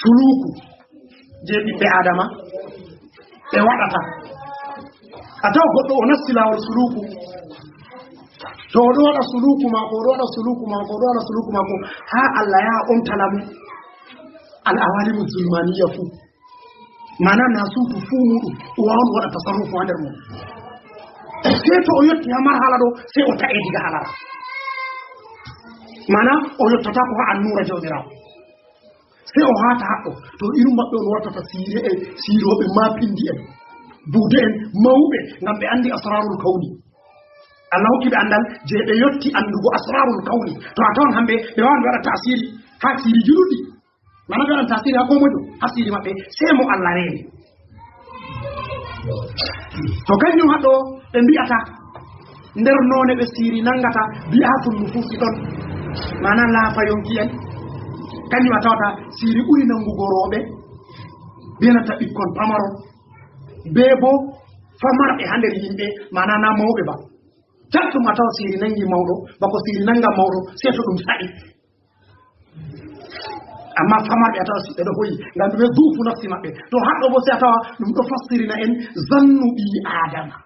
suluuku je ɓiɓɓe Aadama ɓe waɗata. A tawa goɗɗo o nasti laawol suluuku. To o ɗo waɗa suluuku maako, o ɗo waɗa suluuku maako, o ɗo waɗa suluuku maako, haa Allah yaha omtana mo. Al awalimu zulmaniya fuu. Maana na suudu fuu muɗum, o wawan waɗa tasarrufu haa nder mum. Sey to o yotti haa marhala ɗo, sey o ta'e diga halara. Maana o yottata ko haa annura Jawmiraawo. Sey o haata haɗɗo, to irin maɓɓe on wattata siire en, siirooɓe maapindi en, buude en mawɓe, ngam ɓe anndi asrarul kawni. Allah hokki ɓe anndal je ɓe yotti anndugo asrarul kawni. To a tawan hamɓe, ɓe wawan ɓe waɗa taasiri haa siiriji ɗuɗɗi. Maana ɓe waɗan taasiri haa koo mojo, haa siiri maɓɓe, sey mo Allah reeni. To kanjum haɗo ɓe mbi'ata nder noone ɓe siiri nangata bi'atun nufusi ɗon, maana laafa yonki en. Kanjum a tawata siiri ɓuri nangugo rooɓe, be nanta ɓikkon pamaron, be bo famarɓe haa nder yimɓe, maana na mawɓe ba. Caɗɗum a tawa siiri nangi mawɗo, bako siiri nanga mawɗo, sey to ɗum sa'i. Amma famarɓe a tawa si ɓe ɗo hoyi, ngam ɗume? Duufu nafsi maɓɓe. To haɗɗo bo sey a tawa ɗum ɗo fassirina en zannu ɓii Aadama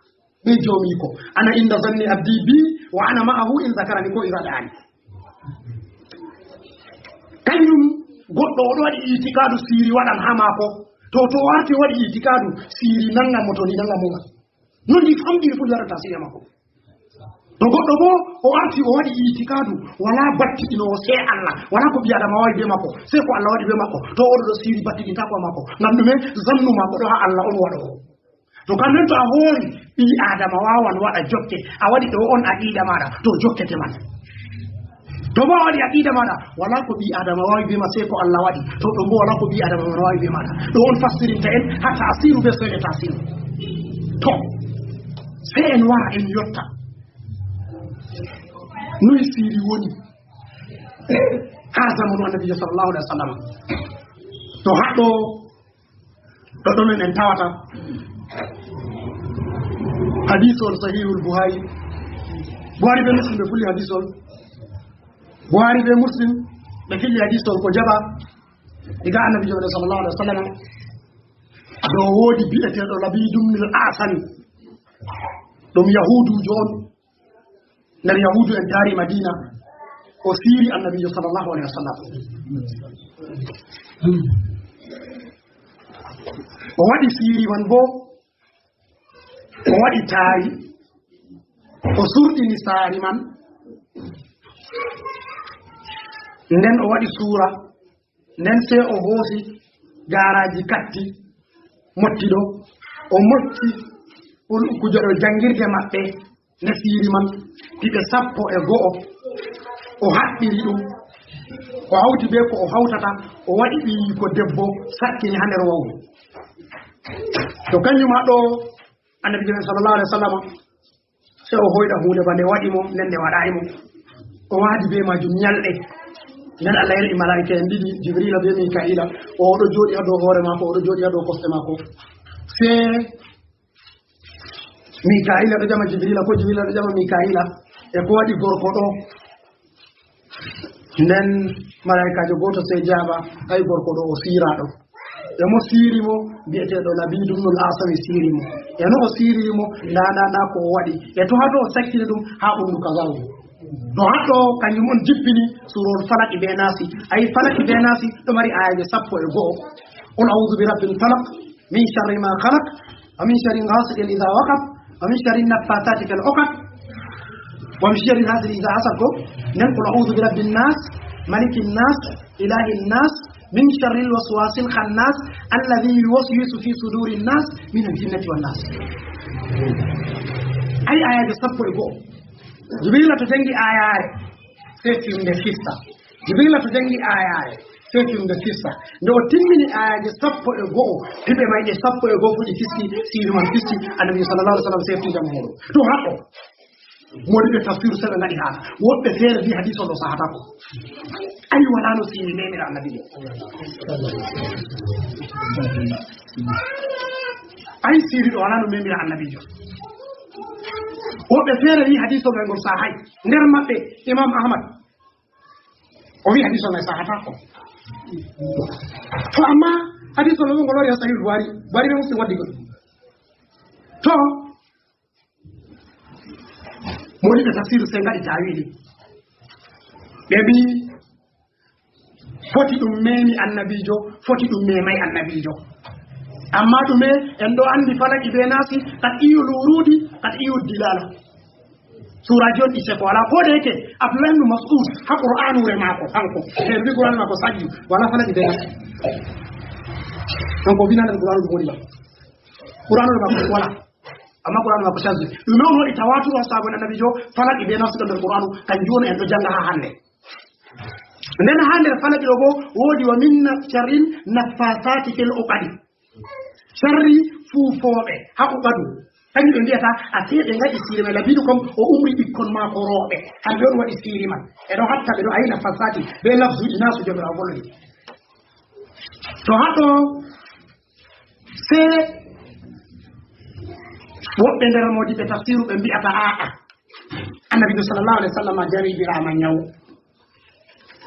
be joomiiko. Ana inda zanni abdi bi, wa ana ma'ahu in zakarani ko iza da'ani. Kanjum goɗɗo o ɗo waɗi itikaadu siiri waɗan haa maako. To, to o arti o waɗi itikaadu siiri nangan mo, to ndi nangan mo man. Non ndi famɗiri fu ndi waɗata siiri haa maako. To goɗɗo bo o arti o waɗi itikaadu, walaa battiɗinoowo sey Allah, walaa ko ɓii Aadama waawi bee maako, sey ko Allah waɗi bee maako. To o ɗo ɗo siiri battiɗintaako haa maako. Ngam ɗume? Zannu maako ɗo haa Allah on waɗoowo. To kamɓe to a hoori ɓii Aadama waawan waɗa jokke, a waɗi ɗo on aqiida maaɗa, to jokkete man. To bo a waɗi aqiida maaɗa, walaa ko ɓii Aadama waawi bee ma, sey ko Allah waɗi. To ɗo bo walaa ko ɓii Aadama man waawi bee maaɗa. Ɗo on fassirinta en haa taasiru bee soyɗe taasiru. To, sey en wara en yotta. Noy siiri woni haa zamanu Annabiijo sallallahu alaihi wasallam? To haɗɗo Ɗoɗɗon en, en tawata hadiisol Sahihul Buhari. Buhari be Muslim ɓe kulli hadiisol. Buhari be Muslim ɓe kulli hadiisol ko jaɓa diga Annabiijo sallallahu alaihi wasallam. Ɗo woodi bi'eteeɗo Labiid ibn al-Asam. Ɗum Yahuudujo on. Nder Yahuudu en taari Madiina, o siiri Annabiijo sallallahu alaihi wasallam. O waɗi siiri man bo, o waɗi taari, o surɗini saari man, Nden o waɗi suura, nden sey o hoosi gaaraaji katti mottiɗo, o mocci ul-, kujoɗo janngirde maɓɓe nde siiri man, piɓe sappo e go'o, o haɓɓiri ɗum, o hawti bee ko o hawtata, o waɗi ɓiyiiko debbo, sakkini haa nder wawru. To kanjum haa ɗo, Annabiijo men sallallahu alaihi wasallam, sey o hoyɗa huunde ba nde waɗi mo, nden nde waɗaay mo. O waadi bee maajum nyalɗe. Nden Allah yerɓi malaa'ika'en ɗiɗi, Jibriila bee Mika'iila. O ɗo jooɗi haa dow hoore maako, o ɗo jooɗi haa dow kosɗe maako. Sey Mika'iila ɗo ƴama Jibriila, ko Jibriila ɗo ƴama Mika'iila, e ko waɗi gorko ɗo? Nden malaa'ikaajo gooto sey jaaba, ay, gorko ɗo o siiraaɗo. E mo siiri mo, bi'eteeɗo Labiidu ibnul Asami siiri mo. E no o siiriri mo, ndaa, ndaa, ndaa ko o waɗi. E to haa to o sakkini ɗum haa ɓunndu kazaaru. To haa ɗo, kanjum on jippini suurowol Falaqi bee Naasi. Ay, Falaqi bee Naasi ɗo mari aayaaje sappo e go'o. Qul a'uuzu bi rabbil falaq, min sharri ma khalaq, wa min sharri ghasiqin idha waqab, wa min sharri naffathati fil uqad, wa min sharri hasidin idha hasad ko. Nden, qul a'uuzu bi rabbin nas, malikin nas, ilahin nas, min sharril waswasil khannas, alladhi yuwaswisu fi sudurin nas, min al jinnati wan nas. Ay, aayaaje sappo e go'o. Jibriila to jangi aayaare, sey fimnde fista. Jibriila to jangi aayaare, sey fimnde fista. Nde o timmini aayaaje sappo e go'o, piɓe mayɗe sappo e go'o fuɗi fisti, siiri man fisti, Annabi sallallahu alaihi wasallam sey fiti jam muuɗum. To haa ɗo, moodiɓɓe tafsiru sey ɓe ngaɗi haala. Woɗɓe feere mbi'i hadiis on ɗo sahataako. Ay, walaa no siiri memira Annabiijo. Ay, siiri ɗo walaa no memira Annabiijo. Woɓɓe feere wi'i hadiis on ɗo e ngol sahaay. Nder maɓɓe, Imam Ahmad. O wi'i hadiis on e sahataako. To amma hadiis on ɗo ngol wari haa Sahih Bukhari. Bukhari bee Muslim waddi ngol. To, moodiɓɓe tafsiru sey ngaɗi taawiili. Ɓe mbi'i, foti ɗum memi Annabiijo, foti ɗum memay Annabiijo. Amma ɗume, en ɗo anndi Falaqi bee Naasi, qat'iyul wuruudi, qat'iyud dilaala. Suuraaji on ɗi seko walaa, ko da yake Abdullahi ibn Mas'ud, haa Qur'aanuure maako, kanko, e mbi Qur'aanu maako sajju, walaa Falaqi bee Naasi. Kanko o binaa nder Qur'aanu ɗum woni ba. Qur'aanuure maako walaa. Amma Qur'aanu maako sajju. Ɗume on waɗi tawaaturu haa sahaaba'en Annabiijo, Falaqi bee Naasi ɗon nder Qur'aanu, kanjum on en ɗo jannga haa hannde. Nden haa nder Falaqi ɗo boo woodi wa min sharrin naffasaati fil uqadi. Sharri fuufooɓe haa uqadu. Kanjum ɓe mbi'ata, a sey ɓe ngaɗi siiri man. Labiidu kam o umri ɓikkon maako rooɓe. Kamɓe on waɗi siiri man. Ɓe ɗo hatta, ɓe ɗo ayna fasaati bee lafzuuji naa so Jawmiraawo volwi. To haa ɗo, sey woɓɓe nder moodiɓɓe tafsiru ɓe mbi'ata, aa'a. Annabiijo sallallahu alaihi wasallam jarribiraama nyawu.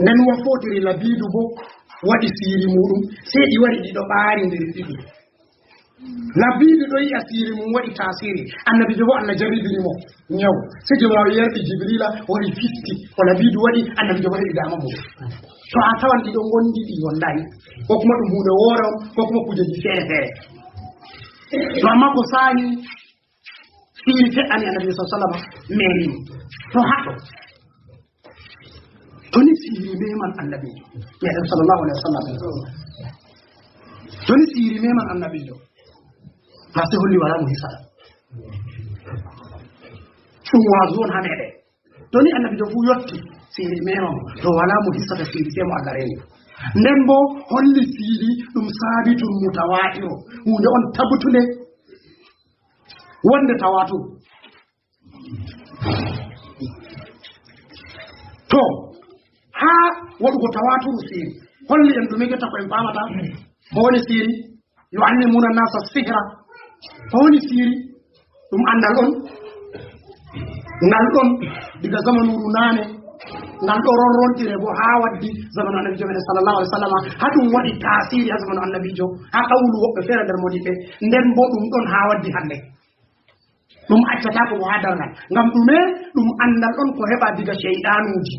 Nden wa footiri Labiidu boo waɗi siiri muuɗum, sey ɗi wari ɗi ɗo ɓaari nder ɗiɗi. Labiidu ɗo yi'a siiri mum waɗi taasiri. Annabiijo boo Allah jarribini mo nyawu. Sey Jawmiraawo yerɓi Jibriila, o wari fisti. Ko Labiidu waɗi, Annabiijo boo heɓi daama mum. To a tawan ɗi ɗo ngondi, ɗi ngondaay. Ko kuma ɗum huunde woore on, ko kuma kujeeji feere feere. To amma ko saani, siiri fe'ani Annabiijo sallallahu alaihi wasallam, memi mo. To haa ɗo. To ni siiri meman Annabiijo meɗen sallallahu alaihi wasallam. To ni siiri meman Annabiijo. Parce que holli walaa mo hisata. Ɗum waazu on haa meɗen. To ni Annabiijo fuu yotti siiri meman, to walaa mo hisata siiri sey mo Allah reeni. Nden boo holli siiri ɗum saabitun mutawaatiro. Huunde on tabbutunde wonde tawaaturu. To, haa waɗugo tawaaturu siiri, holli en ɗume jotta ko en faamata? Ko woni siiri? Yu'allimuna nasa sihra. Ko woni siiri? Ɗum anndal on. Ngal ɗon diga zamanuuru naane. Ngal ɗo ronrontire bo haa waddi zamanu Annabiijo meɗen sallallahu alaihi wasallam. Haa ɗum waɗi taasiri haa zamanu Annabiijo. Haa qawlu woɓɓe feere nder moodiɓɓe. Nden bo ɗum ɗon haa waddi hannde. Ɗum accataako bo haa darngal. Ngam ɗume? Ɗum anndal on ko heɓa diga seyɗaanuuji.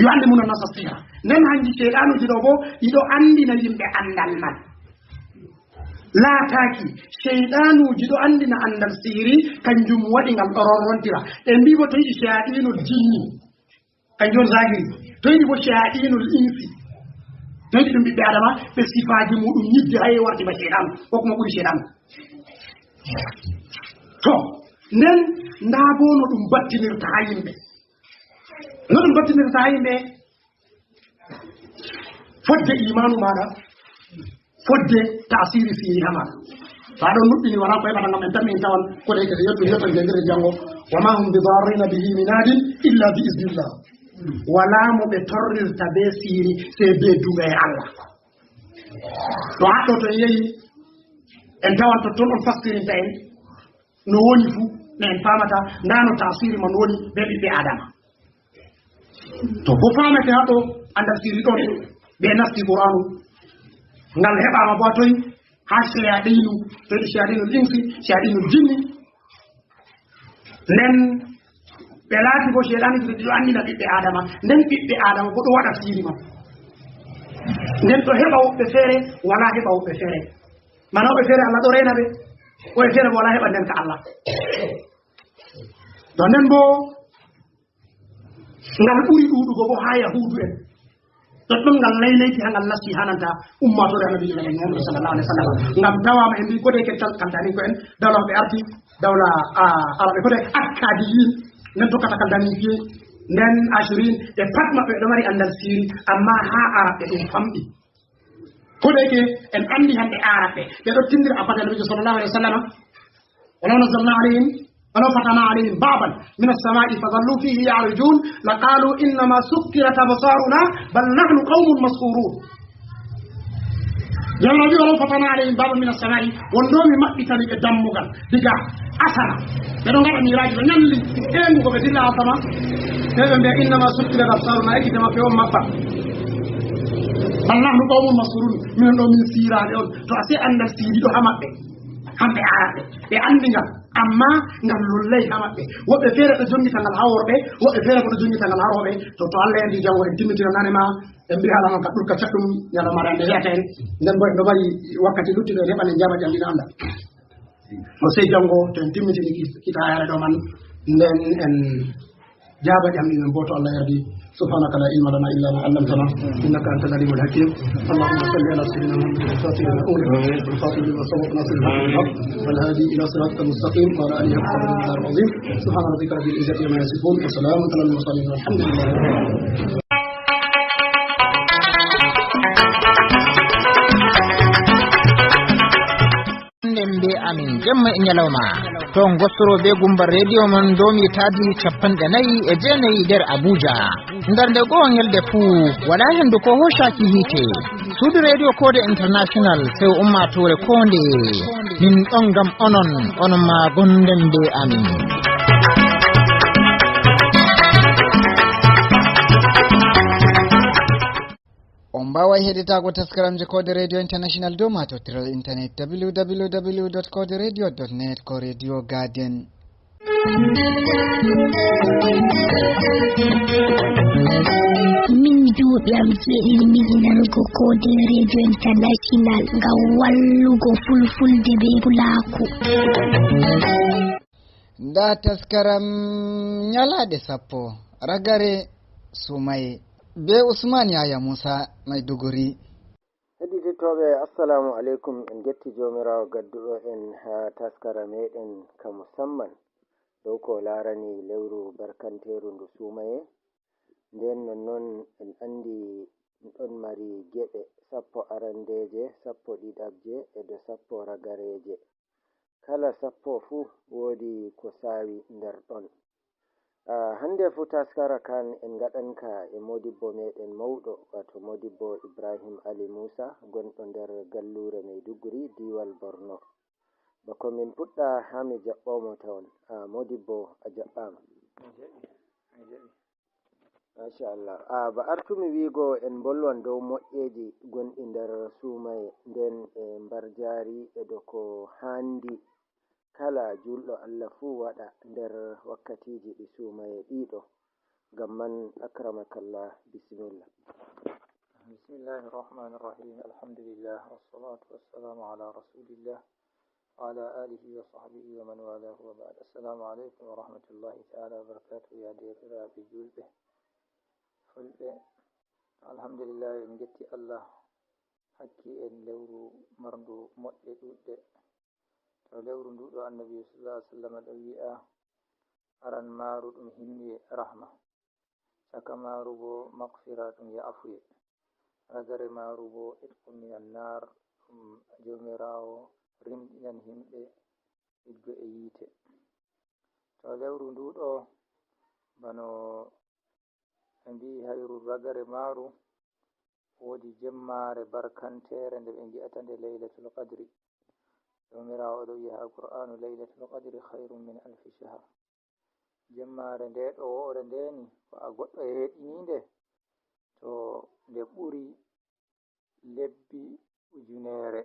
Yu'allimuna nasa sihra. Nden hanji seyɗaanuuji ɗo bo, ɗi ɗo anndina yimɓe anndal man. Laataaki, seyɗaanuuji ɗo anndina anndal sihiri, kanjum waɗi ngal ɗo rorrontira. Ɓe mbii bo to yiɗi shayaɗiinul jinni, kanjum on zahiri. To yiɗi bo shayaɗiinul insi, to yiɗi ɗum ɓiɓɓe Adama, ɓe sifaaji muɗum ñidde hay warti ba seyɗaanu, ko kuma ɓuri seyɗaanu. To, nden ndaa bo no ɗum battinirta haa yimɓe. No ɗum battinirta haa yimɓe? Fodde imaanu maaɗa, fodde taasiri sihiri haa maaɗa. To a ɗon nuɗɗini, walaa ko heɓata ngam en tammi en tawan ko ɗe kese yetto yetto jangirde janngo. Wa ma hum bi darrina bihi min ahadin illa bi iznillah. Walaa mo ɓe torrirta be sihiri sey be duŋayee Allah. To haɗɗo to en yehi, en tawan totton on fastirinta en no woni fuu, no en faamata, ndaa no taasiri man woni be ɓiɓɓe Adama. To bo faamete haa ɗo, anndal sihiri ɗon, ɓe nasti Qur'aanu. Ngal heɓaama bo toy? Haa shayaɗiinu, to ɗi shayaɗiinul insi, shayaɗiinul jinni. Nden ɓe laati bo seyɗaanuuji ɗiɗo anndina ɓiɓɓe Adama. Nden ɓiɓɓe Adama bo ɗo waɗa sihiri man. Nden ɗo heɓa woɓɓe feere, walaa heɓa woɓɓe feere. Mana woɓɓe feere Allah ɗo reena ɓe, woɓɓe feere bo walaa heɓa nden ka Allah. To nden bo, ngal ɓuri ɗuuɗugo bo haa Yahuudu'en. Ɗoɗɗon ngal laylayti haa ngal nasti haa nanta ummaatoore Annabiijo meɗen Muhammadu sallallahu alaihi wasallam. Ngam tawaama en mbii ko de ke kal-, kaldaninko'en, dawla maɓɓe arti, dawla, ah, Araɓe ko de Akkadiyin, nden tokkata Kaldanin fiye, nden Ashurin, ɓe pat maɓɓe ɓe ɗo mari anndal sihiri, ammaa haa Araɓe ɗum famɗi. Ko de ke en anndi hannde Araɓe, ɓe ɗo tindira a fade Annabiijo sallallahu alaihi wasallam. ولو نزلنا عليهم، ولو فتحنا عليهم بابا من السماء فظلوا فيه يعرجون لقالوا إنما سكرت أبصارنا بل نحن قوم مسحورون. Jalla wi, ولو فتحنا عليهم بابا من السماء, wonno mi maɓɓitani ɓe dammugal diga asama. Ɓe ɗon ngaɗa miiraaji, ɓe ñalli ɓeyngu ko ɓe dilla asama. Ɓe ɓe mbiya, إنما سكرت أبصارنا, e gite maɓɓe on maɓɓa. بل نحن قوم مسحورون, minen ɗo min siiraaɓe on. To a sey anndal sihiri ɗo haa maɓɓe. Kamɓe Araɓe, ɓe anndi ngal, ammaa ngal lollay haa maɓɓe. Woɓɓe feere ɗo jonngita ngal haa worɓe, woɓɓe feere ko ɗo jonngita ngal haa rooɓe. To, to Allah yardi, janngo en timmitina nane ma, en mbi'a haala man ka ɗurka caɗɗum, ñalawmaare hannde he'ata en. Nden bo en ɗo mari wakkati luttuɗo, en heɓan en jaaba ƴamɗi no annda. No sey janngo, to en timmitini ki-, kitaayare ɗo man, nden en jaaba ƴamɗi men booto Allah yardi. سبحانك لا علم لنا إلا ما علمتنا إنك أنت العليم الحكيم. اللهم صل على سيدنا محمد الفاتح لما أغلق والخاتم لما سبق ناصر الحق بالحق والهادي إلى صراطك المستقيم وعلى آله حق قدره ومقداره العظيم. سبحان ربك رب العزة عما يصفون وسلام على المرسلين والحمد لله رب العالمين. Nden be amin jemma e ñalawma. To ngostoro be gumba rediyo mon domi taadi capanɗe nayi e jeenayi nder Abuja. Nder nde goo ñalde fuu, walaa hendu ko hoocaaki hiite. Suudu rediyo Koode International, sew ummaatoore koonde. Min ɗon ngam onon, onon ma gonden be amin. On mbaaway heɗitaago taskaramje Koode Radio International dow maatotiral internet w w w dot koode radio dot net ko Radio Garden. Min duuɓi am jeeɗiɗi mi yi nanugo Koode Radio International ngam wallugo Fulfulde be Pulaaku. Ndaa taskaram Ñalaaɗe Sappo, Ragare Sumaye, be Usman Yaya Musa Maiduguri. Heɗitittooɓe, assalamu aleykum. En njetti Joomiraawo gadduɗo en haa taskara meɗen ka musamman dow ko laarani lewru barkanteeru ndu Sumaye. Nden nonnon en anndi ɗum ɗon mari geɓe sappo arandeeje, sappo ɗiɗaɓje e do sappo ragareeje. Kala sappo fuu woodi ko saawi nder ɗon. Ah, hannde fuu taskara kan en ngaɗan ka e moodibbo meɗen mawɗo, waato moodibbo Ibrahim Ali Muusa, gonɗo nder galluure Maiduguri, diiwal Borno. Bako min puɗɗa haa mi jaɓɓo mo tawon. Ah, moodibbo, a jaɓɓaama. Mi jaɓi, mi jaɓi. Machallah. Ah, ba artumi wiigo en mbolwan dow moƴƴeeji gonɗi nder suumaye, nden e mbarjaari e do ko haandi kala juulɗo Allah fuu waɗa nder wakkatiiji ɗi suumaye ɗiɗo. Ngam man, akramakallah, bisimilla. بسم الله الرحمن الرحيم. الحمد لله والصلاة والسلام على رسول الله وعلى آله وصحبه ومن والاه وبعد. السلام عليكم ورحمة الله تعالى وبركاته. Ya deerɗiraaɓe juulɓe fulɓe, alhamdulillah, en njetti Allah, hakki en lewru marndu moƴƴe ɗuuɗɗe. To lewru ndu ɗo, Annabi sallallahu alaihi wasallam ɗo wi'a, aran maaru ɗum hinnuye, rahma, caka maaru bo maghfira, ɗum ya'afuye, ragare maaru bo itqun minan nar, ɗum Jawmiraawo rimɗinan himɓe idgo e yiite. To lewru ndu ɗo, bano ɓe mbi'i, hayru ragare maaru, woodi jemmaare barkanteere nde ɓe ngi'ata nde Laylatul Qadri. Jawmiraawo ɗo wi'a haa Qur'aanu, "Laylatul Qadri khayrun min alfi shahr." Jemmaare nde ɗo wo'ore nde ni, ko a goɗɗo yeeɗini nde, to nde ɓuri lebbi ujunere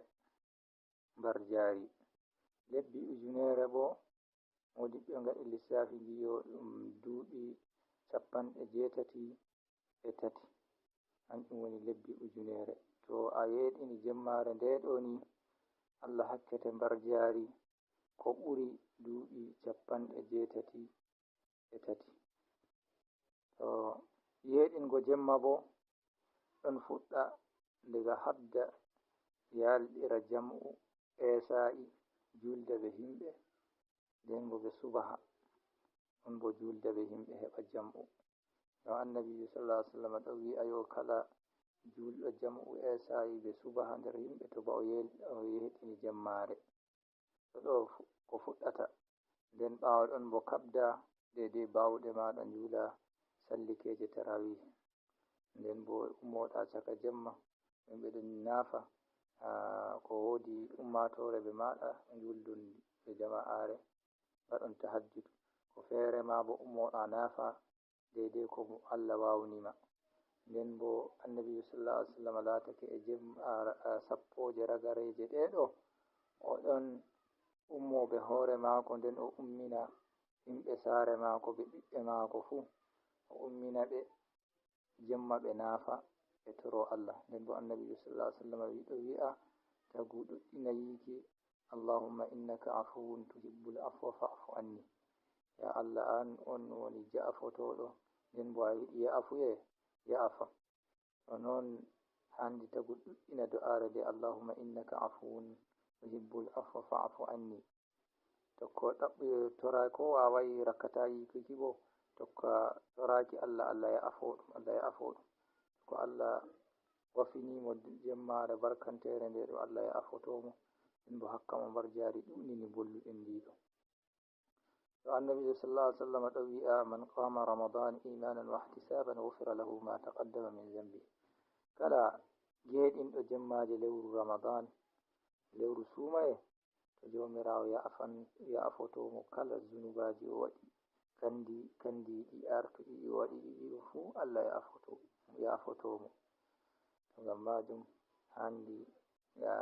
mbarjaari. Lebbi ujunere bo, moodibɓe ngaɗi lissaafi ngi yo ɗum duuɓi capanɗe jeetati e tati. Hanjum woni lebbi ujunere. To a yeeɗini jemmaare nde ɗo ni, Allah hakkete mbarjaari ko ɓuri duuɓi capanɗe jeetati e tati. To yeeɗingo jemma bo, ɗon fuɗɗa daga habda yalɗira jam'u, esa'i, julda be himɓe, nden bo be subaha, ɗon bo julda be himɓe heɓa jam'u. Ngam Annabiijo sallallahu alaihi wasallam ɗo wi'a yo kala julɗo jam'u esa'i be subaha nder himɓe, to ba o yel-, o yeeɗini jemmaare. To ɗo fu-, ko fuɗɗata. Nden ɓaawo ɗon bo kabda deydey baawɗe maaɗa, njuula sallikeeje tarawih. Nden bo ummoɗa caka jemma, yimɓe ɗon naafa, haa ko woodi ummaatoore be maaɗa, njuuldon be jama'aare, mbaɗon tahajjud. Ko feere ma bo ummoɗa naafa deydey ko Allah waawni ma. Nden bo Annabi sallallahu alaihi wasallam laatake e jem-, a, a, sappooje ragareeje ɗe ɗo, o ɗon ummo be hoore maako, nden o ummina yimɓe saare maako be ɓiɓɓe maako fuu. O ummina ɓe jemma ɓe naafa, ɓe toro Allah. Nden bo Annabi sallallahu alaihi wasallam wi-, ɗo wi'a, tagu ɗuɗɗina yiiki, "Allahumma innaka afuwun tuhibbul afwa fa'fu anni." Ya Allah, an on woni ja'afotooɗo, nden bo a yiɗi ya'afuye, ya'afa. To non, handi tagu ɗuɗɗina do'aare nde, "Allahumma innaka afuwun tuhibbul afwa fa'fu anni." To ko ɗaɓɓi toraaki, ko waaway rakkata yiikuki bo, tokka toraaki Allah, Allah ya'afo ɗum, Allah ya'afo ɗum. Ko Allah wafini mo jemmaare barkanteere nde ɗo, Allah ya'afoto mo, nden bo hokka mo mbarjaari ɗuɗɗini bolluɗen ndi ɗo. To Annabi sallallahu alaihi wasallam ɗo wi'a, "Man qama Ramadan imanan wa ihtisaban ghufira lahu ma taqaddama min dhanbi." Kala geeɗinɗo jemmaaje lewru Ramadan, lewru suumaye, to Jawmiraawo ya'afan, ya'afoto mo kala zunubaaji o waɗi, kandi, kandiiɗi artuɗi o waɗi ɗiɗi ɗum fuu, Allah ya'afoto, ya'afoto mo. To ngam maajum, handi ya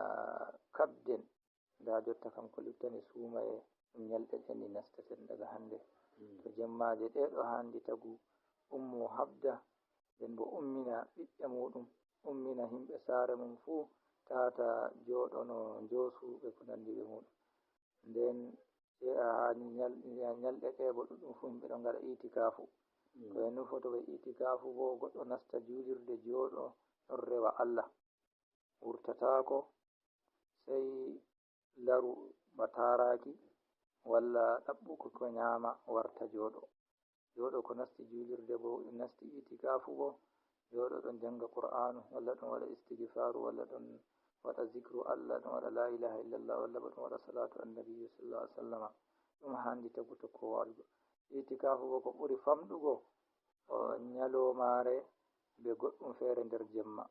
kabden. Ndaa jotta kam ko luttani suumaye, ɗum nyalɗe ɗen ni nastaten daga hande. Mm. To jemmaaje ɗe ɗo handi tagu ummo habda, nden bo ummina ɓiɓɓe muuɗum, ummina yimɓe saare mum fuu, tata jooɗono njoosu ɓe ko nandi be muuɗum. Nden se a hani nyal-, nyalɗe ɗe bo ɗuɗɗum fuu yimɓe ɗon ngaɗa itikaafu. Mm. Ko e nufoto ɓe itikaafu bo, goɗɗo nasta juulirde jooɗo ɗon rewa Allah. Wurtataako, sey laru ba taaraaki, walla ɗaɓɓuki ko nyaama, warta jooɗo. Jooɗo ko nasti juulirde bo, nasti itikaafu bo, jooɗo ɗon janga Qur'aanu, walla ɗon waɗa istigfaaru, walla ɗon waɗa zikru Allah, ɗon waɗa laa ilaaha illallah, walla bo ɗon waɗa salaatu annabi sallallahu alaihi wasallama. Ɗum handi tagu tokko waɗugo. Itikaafu bo ko ɓuri famɗugo, o nyaloomaare be goɗɗum feere nder jemma.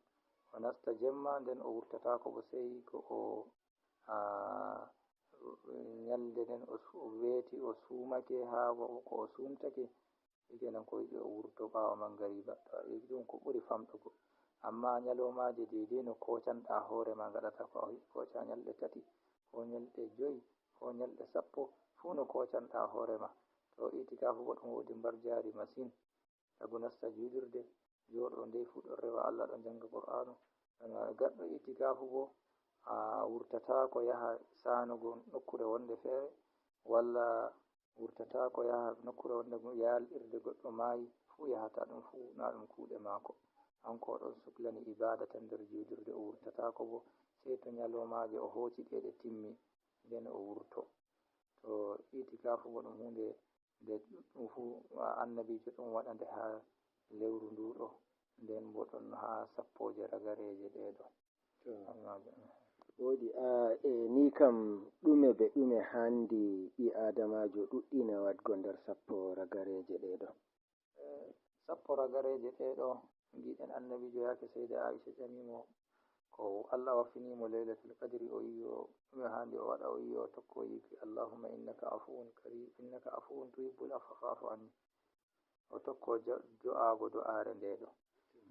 O nasta jemma, nden o wurtataako bo sey ko o, a, nyalde nden o su-, o weeti, o suumake haa wa-, ko o suumtake, shikenan ko yiɗi o wurto ɓaawo mangariba. To a ƴeewi ɗum ko ɓuri famɗugo. Amma nyaloomaaje deydey no koocanɗa hoore ma, ngaɗata ko a yiɗi, kooca nyalɗe tati, ko nyalɗe joyi, ko nyalɗe sappo, fuu no koocanɗa hoore ma. To itikaafu bo ɗum woodi mbarjaari masin. Tagu nasta juulirde, Jooɗo ndey fuu ɗon rewa Allah, ɗon jannga Qur'aanu. Gaɗɗo itikaafu boo, a wurtataako yaha saanugo nokkuure wonnde feere, walla wurtataako yaha nokkuure wonnde yaalɗirde goɗɗo maayi, fuu yahata ɗum fuu, naa ɗum kuuɗe maako. Hanko o ɗon suklani ibaada tan nder juulirde, o wurtataako boo, sey to nyaloomaaje o hooci ɗe, ɗe timmi, nden o wurto. To itikaafu boo ɗum huunde nde ɗuɗɗum fuu, annabiijo ɗon waɗa nde haa lewru nduu ɗo, nden boo ɗon haa sappooje ragareeje ɗee ɗo. To. Amma ɗum. Woodi, a, e, ni kam, ɗume be ɗume haandi ɓii aadamaajo ɗuɗɗina waɗgo nder sappo ragareeje ɗee ɗo? E, sappo ragareeje ɗee ɗo, ngiɗen annabiijo yaake Seyda Aisha ƴami mo ko Allah waffini mo Laylatul Qadri, o yi'i o, ɗume haandi o waɗa, o yi'i o tokko yiiki, "Allahumma innaka afuwun kari-, innaka afuwun tuhibbul afwa fa'fu anni." O tokko jo-, jo'aago do'aare ndee ɗo.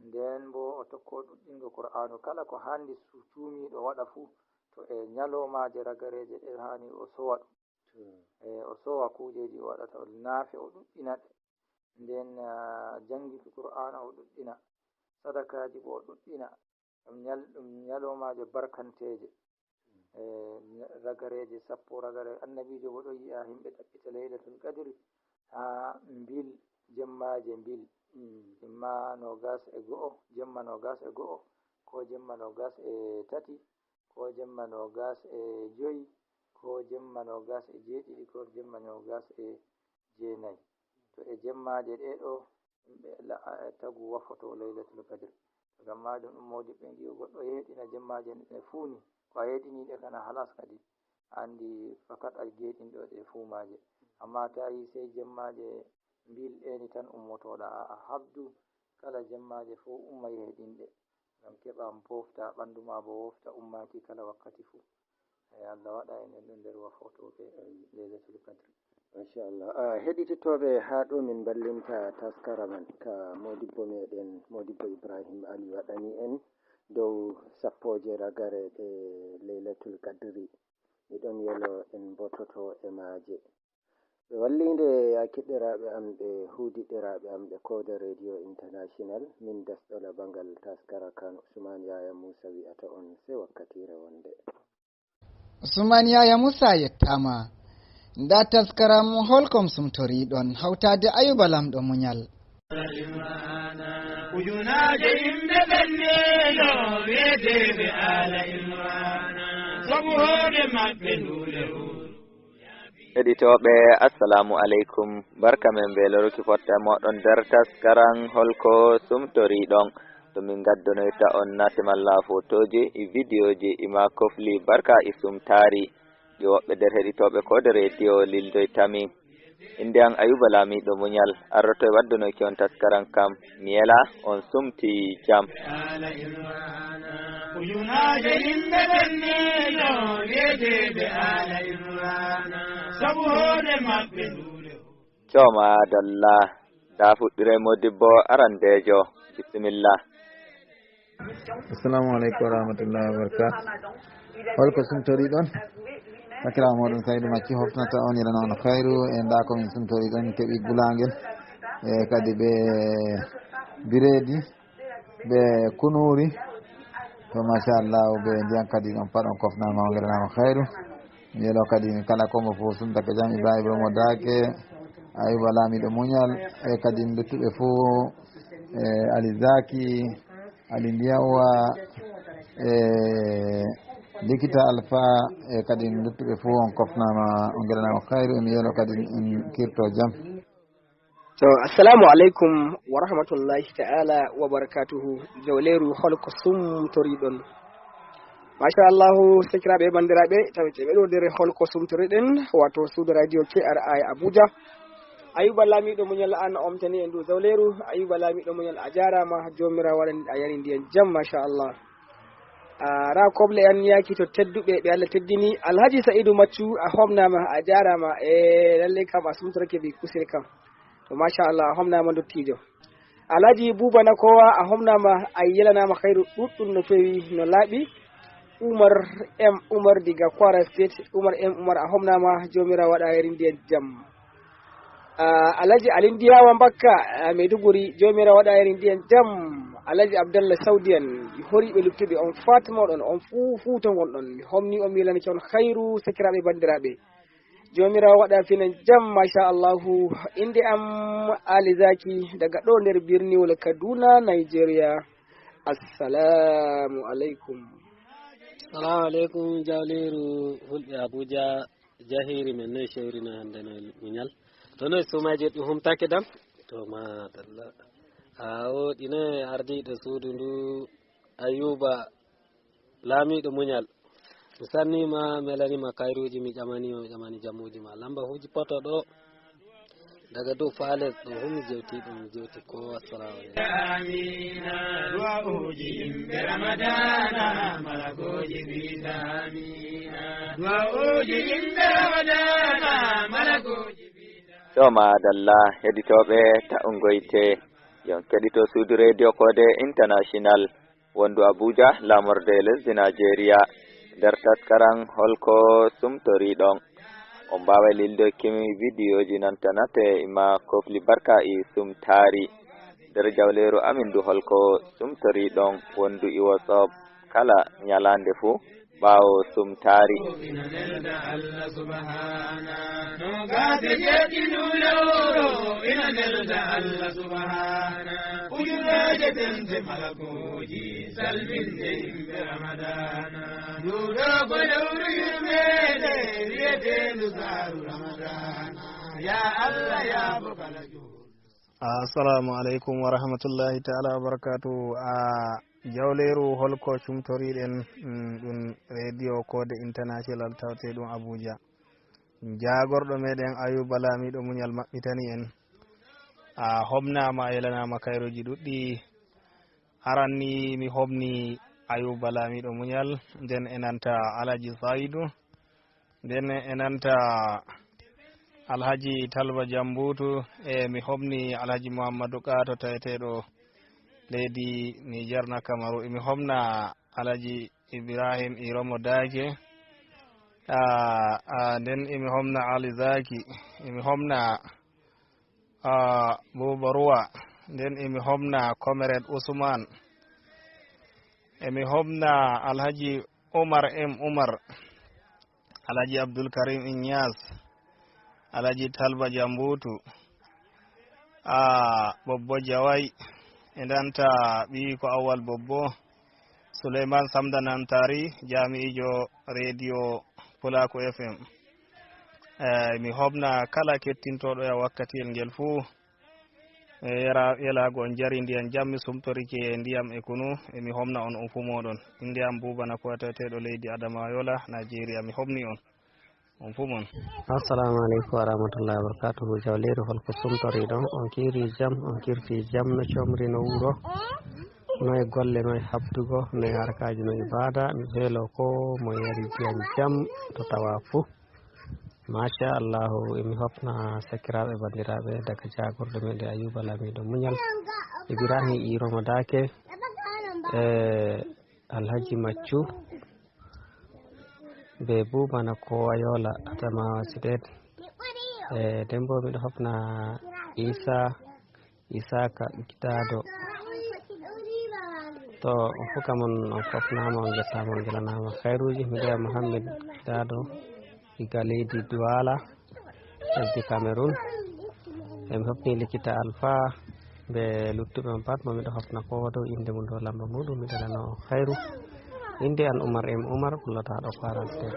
Nden boo o tokko ɗuɗɗingo Qur'aanu. Kala ko haandi su-, cuumiiɗo waɗa fuu, to e nyaloomaaje ragareeje ɗe haani o sowa ɗum. Hmm. E, o sowa kuujeeji o waɗata, o naafe, o ɗuɗɗina ɗe. Nden, ah, jannguki Qur'aana o ɗuɗɗina. Sadakaaji boo o ɗuɗɗina. Ɗum nyal-, ɗum nyaloomaaje barkanteeje. E, ragareeje sappo, ragare-, annabiijo boo ɗo yi'a yimɓe ɗaɓɓita Laylatul Qadri haa mbil, jemmaaje mbil. Mm. Jemma noogas e go'o, jemma noogas e go'o, ko jemma noogas e tati, ko jemma noogas e joyi, ko jemma noogas e jeeɗiɗi, ko jemma noogas e jeenayi. To e jemmaaje ɗee ɗo, yimɓe la-, tagu wafoto Laylatul Qadr. Ngam maajum ɗum moodibɓe ngi'u goɗɗo yeeɗina jemmaaje ɗe fuu ni, ko a yeeɗini ɗe kana halas kadi. A anndi fakat a geeɗinɗo ɗe fuu maaje. Amma ta yi sey jemmaaje mbil ɗe ni tan ummotoɗa, a'a, habdu kala jemmaaje fuu umma yeeɗin ɗe. Ngam keɓa bofta ɓandu ma bo wofta ummaaki kala wakkati fuu. E Allah waɗa en en ɗon nder wafotooɓe Laylatul Qadr. Machallah. Ah, heɗitotooɓe, haa ɗo min mballinta taskara man ka modibbo meɗen, modibbo Ibrahim Ali waɗani en dow sappooje ragare ɗe Laylatul Qadri. Miɗon yelo en mbototo e maaje. Ɓe walliinde ya kiɗɗiraaɓe am, ɓe huudiɗɗiraaɓe am, ɓe Koode Radio International, min desɗo labangal taskara kan Usman Yaya Musa wi'ata on sey wakkatiire wonde. Usman Yaya Musa yettaama. Ndaa taskaram holkom sumtoriɗon, hawtaade Ayuba Lamɗo Muñal. Ujunaaje yimɓe ɓenniino, wi'eteeɓe Aala Imraana, sabu hoore maɓɓe nduule huuru. Heɗitooɓe, assalamu aleykum. Barka men be loruki fotta moɗon nder taskaran holko sumtoriɗon. To min gaddonoyta on nate malla fotooji, e vidiyooji, e ma kofli barka e sumtaari. Ɗi woɓɓe nder heɗitooɓe Koode Radio lildoytami. Innde am Ayuba Laamiiɗo Muñal, arroto e waddunoyki on taskaran kam. Mi yela on sumti jam. Ujunaaje yimɓe ɓenniino, wi'eteeɓe Aala Imraana, sabu hoore maɓɓe nduule. Cooma dalla, ndaa fuɗɗire modibbo arandeejo. Bisimilla. Assalamu aleykum wa rahmatullahi wa barakatuh. Holko sumtoriɗon? Sakiraawo mooɗon Saydu Macci hofnata on, yelana on khayru, e ndaa ko min sumtoriɗon, keɓi gulaangel, e kadi ɓe bireedi, ɓe kunuuri. To machallah, ɓe ndiyan kadi on pat on kofnaama, on ngeɗanaama khayru. Mi yelo kadi kala ko mo fof sumtake jam, Ibrahima Ibrahima Daake, Ayuba Laamiiɗo Muñal, e kadi luttuɓe fof, e Ali Zaki, Ali Ndiyawa, e Likita Alfa, e kadi luttuɓe fof on kofnaama, on ngeɗanaama khayru, e mi yelo kadi en kirto jam. To, assalamu aleykum wa rahmatullahi ta'ala wa barakatuhu. Jawleeru, holko sumtoriɗon? Machallahu, sakiraaɓe e banndiraaɓe, tawi ɓe ɗo nder holko sumtoriɗen, wato suudu radio C R I Abuja. Ayuba Laamiiɗo Muñal an omtani en ndu zawleeru. Ayuba Laamiiɗo Muñal, a jaaraama, Joomiraawo waɗani a yari ndiyan jam, machallah. A ra koble an yaaki to tedduɓe ɓe Allah teddini. Alhaji Sa'idu Maccu, a homnaama, a jaaraama. E lalle kam a sumtorake bi kusel kam. To machallah, a homnaama ndottiijo. Alhaji Buuba Nakowa, a homnaama, a yelanaama khayru ɗuɗɗum no feewi, no laaɓi. Umar M Umar diga Kwara State, Umar M Umar, a homnaama, Joomiraawo waɗa yari ndiyan jam. Ah, Alhaji Ali Ndiyawa Mbakka, ah, Maiduguri, Joomiraawo waɗa en ndiyan jam. Alhaji Abdallah Saudi en, mi hori ɓe luttuɓe on Fatima ɗon, on fuu, fuu to ngonɗon. Mi homni on, mi lanike on khairu, sakiraaɓe, banndiraaɓe. Joomiraawo waɗa finen jam, masha Allahu. Innde am Ali Zaki, daga ɗo nder birniwol Kaduna, Nigeria. Assalamu alaikum. Salamu alaikum, jawleeru hulɓe Abuja. Jahiri men noy shewri noy hande noy muñal. To noy sumaji ɗi humtake dam? To madalla. A woɗi noy ardiɗo suudu ndu Ayuba laamiɗo muñal. Mi sannima, melanima kayruji, mi ƴamanima, mi ƴamani jammuji ma. Lamba huji poto ɗo. Daga dow fales ɗo humi jewti ɗum, mi jewti ko. Assalamu alaikum. Amina. Du'a'uji yimɓe Ramadana, malakoji visa. Amina. Du'a'uji yimɓe Ramadana, malakoji visa. To madalla, heɗitooɓe, ta ungoyte. Yon keɗito suudu radio Kode International. Wondu Abuja, lamorde lesdi Nigeria, nder taskaran holko sumtoriɗon. On mbaaway lildoykimi vidiyoji nan tanate ima kofli barka e sumtaari. Nder jawleeru amin ndu holko sumtoriɗon wondu e WhatsApp kala ñalaande fuu ɓaawo sumtaari. Ina nelda Allah subhana, no gasa jeɗɗi ndu lewru, ina nelda Allah subhana. Ujunaaje tente malakoji, salminde yimɓe Ramadana. Nduɗo ko lewru yurmeende, wiyeteendu saaru Ramadana. Ya Allah, yaafo kala juulɗo. Assalamu alaikum wa rahmatullahi ta'ala wa barakatuhu. A jawleeru holko cumtoriɗen, mm, ɗum Radio Kode International tawte ɗum Abuja. Jaagorɗo meɗen Ayuba Laamiɗo Muñal maɓɓitani en. A homnaama, a yelanama kayruji ɗuɗɗi. Aran ni mi homni Ayuba Laamiɗo Muñal, nden e nanta Alhaji Saidu, nden e nanta Alhaji Talba Jambutu, e mi homni Alhaji Muhammadu Kato taweteɗo leydi Niger na Kamaru. E mi homna Alhaji Ibrahim Iromo Dake. A, a, nden e mi homna Ali Zaki. E mi homna a, Buuba Ruwa, nden emi homna Comrade Usman, emi homna Alhaji Umar M Umar, Alhaji Abdul Karim Inyas, Alhaji Talba Jambutu, a, Bobbo Jawai, e ndanta ɓiyi ko Awal Bobbo, Suleyman Samda Nantari, jami'ijo Radio Pulaku F M. Eh, mi homna kala kettintoɗo e wakkatiyel ngel fuu. E yera-, yelaago on jari ndiyan jam, mi sumtorike ndiyam e kunu, e mi homna on on fuu moɗon. Innde am Buuba Nakuwa taweteeɗo leydi Adamawa Yola, Nigeria. Mi homni on. On fuu mon. Assalamu alaikum wa rahmatullahi wa barakatuhu. Jawleeru holko sumtoriɗon? On kiiri jam, on kirti jam, no comri no wuro? No e golle, no e habdugo, no e harkaaji, no e ibada? Mi helo ko mo yari jam jam to tawa fuu. Masha Allahu, emi hofna sakiraaɓe banndiraaɓe daga jaagorɗo meɗen Ayuba Laamiɗo Muñal. Ibrahim Iromo Dake, e Alhaji Maccu, be Buuba Nakuwa Yola Adamawa State. E, nden bo miɗo hofna Isa, Isaka Gidado. To, on fof kam on, on fof nama, on jettama, on jalanama. Khairuji, miɗo wiya Mohammed Gidado, iga leydi Douala, lesdi Cameroun. E mi hofni likita Alpha, be luttuɓe on pat, mo miɗo hofna ko dow inde mum dow lamba muɗum, miɗo nano khairu. Inde an Umar M Umar, kullotaɗo ko arante.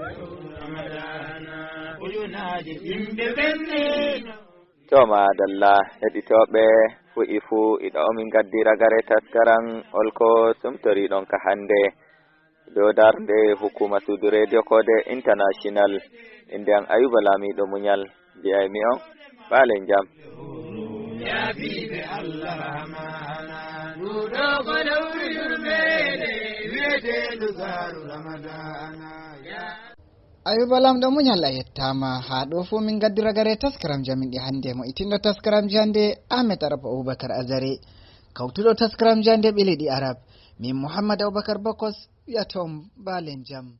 To, madalla, heɗitooɓe, fuɗi fuu, iɗo omin gaddi ragare taskaran olko sumtoriɗon ka hannde. Dow darnde hukuma suudu Radio Kode International, innde an Ayuba Laamiɗo Muñal, mbiyay mi on, ɓaalen jam. Yaafiiɓe Allah Rahmana, nduɗo ko lewru yurmeende, wiyeteendu saaru Ramadana. Ayuba Lamɗo Muñal, a yettaama. Haa ɗo fuu min ngaddi ragare taskaramji amin ɗi hannde. Mo itinɗo taskaramji hannde, Ahmed Arab Abubakar Azare. Kawtuɗo taskaramji hannde, Ɓileɗi Arab. Min Muhammad Abubakar Bokos, wiyata on mbaalen jam.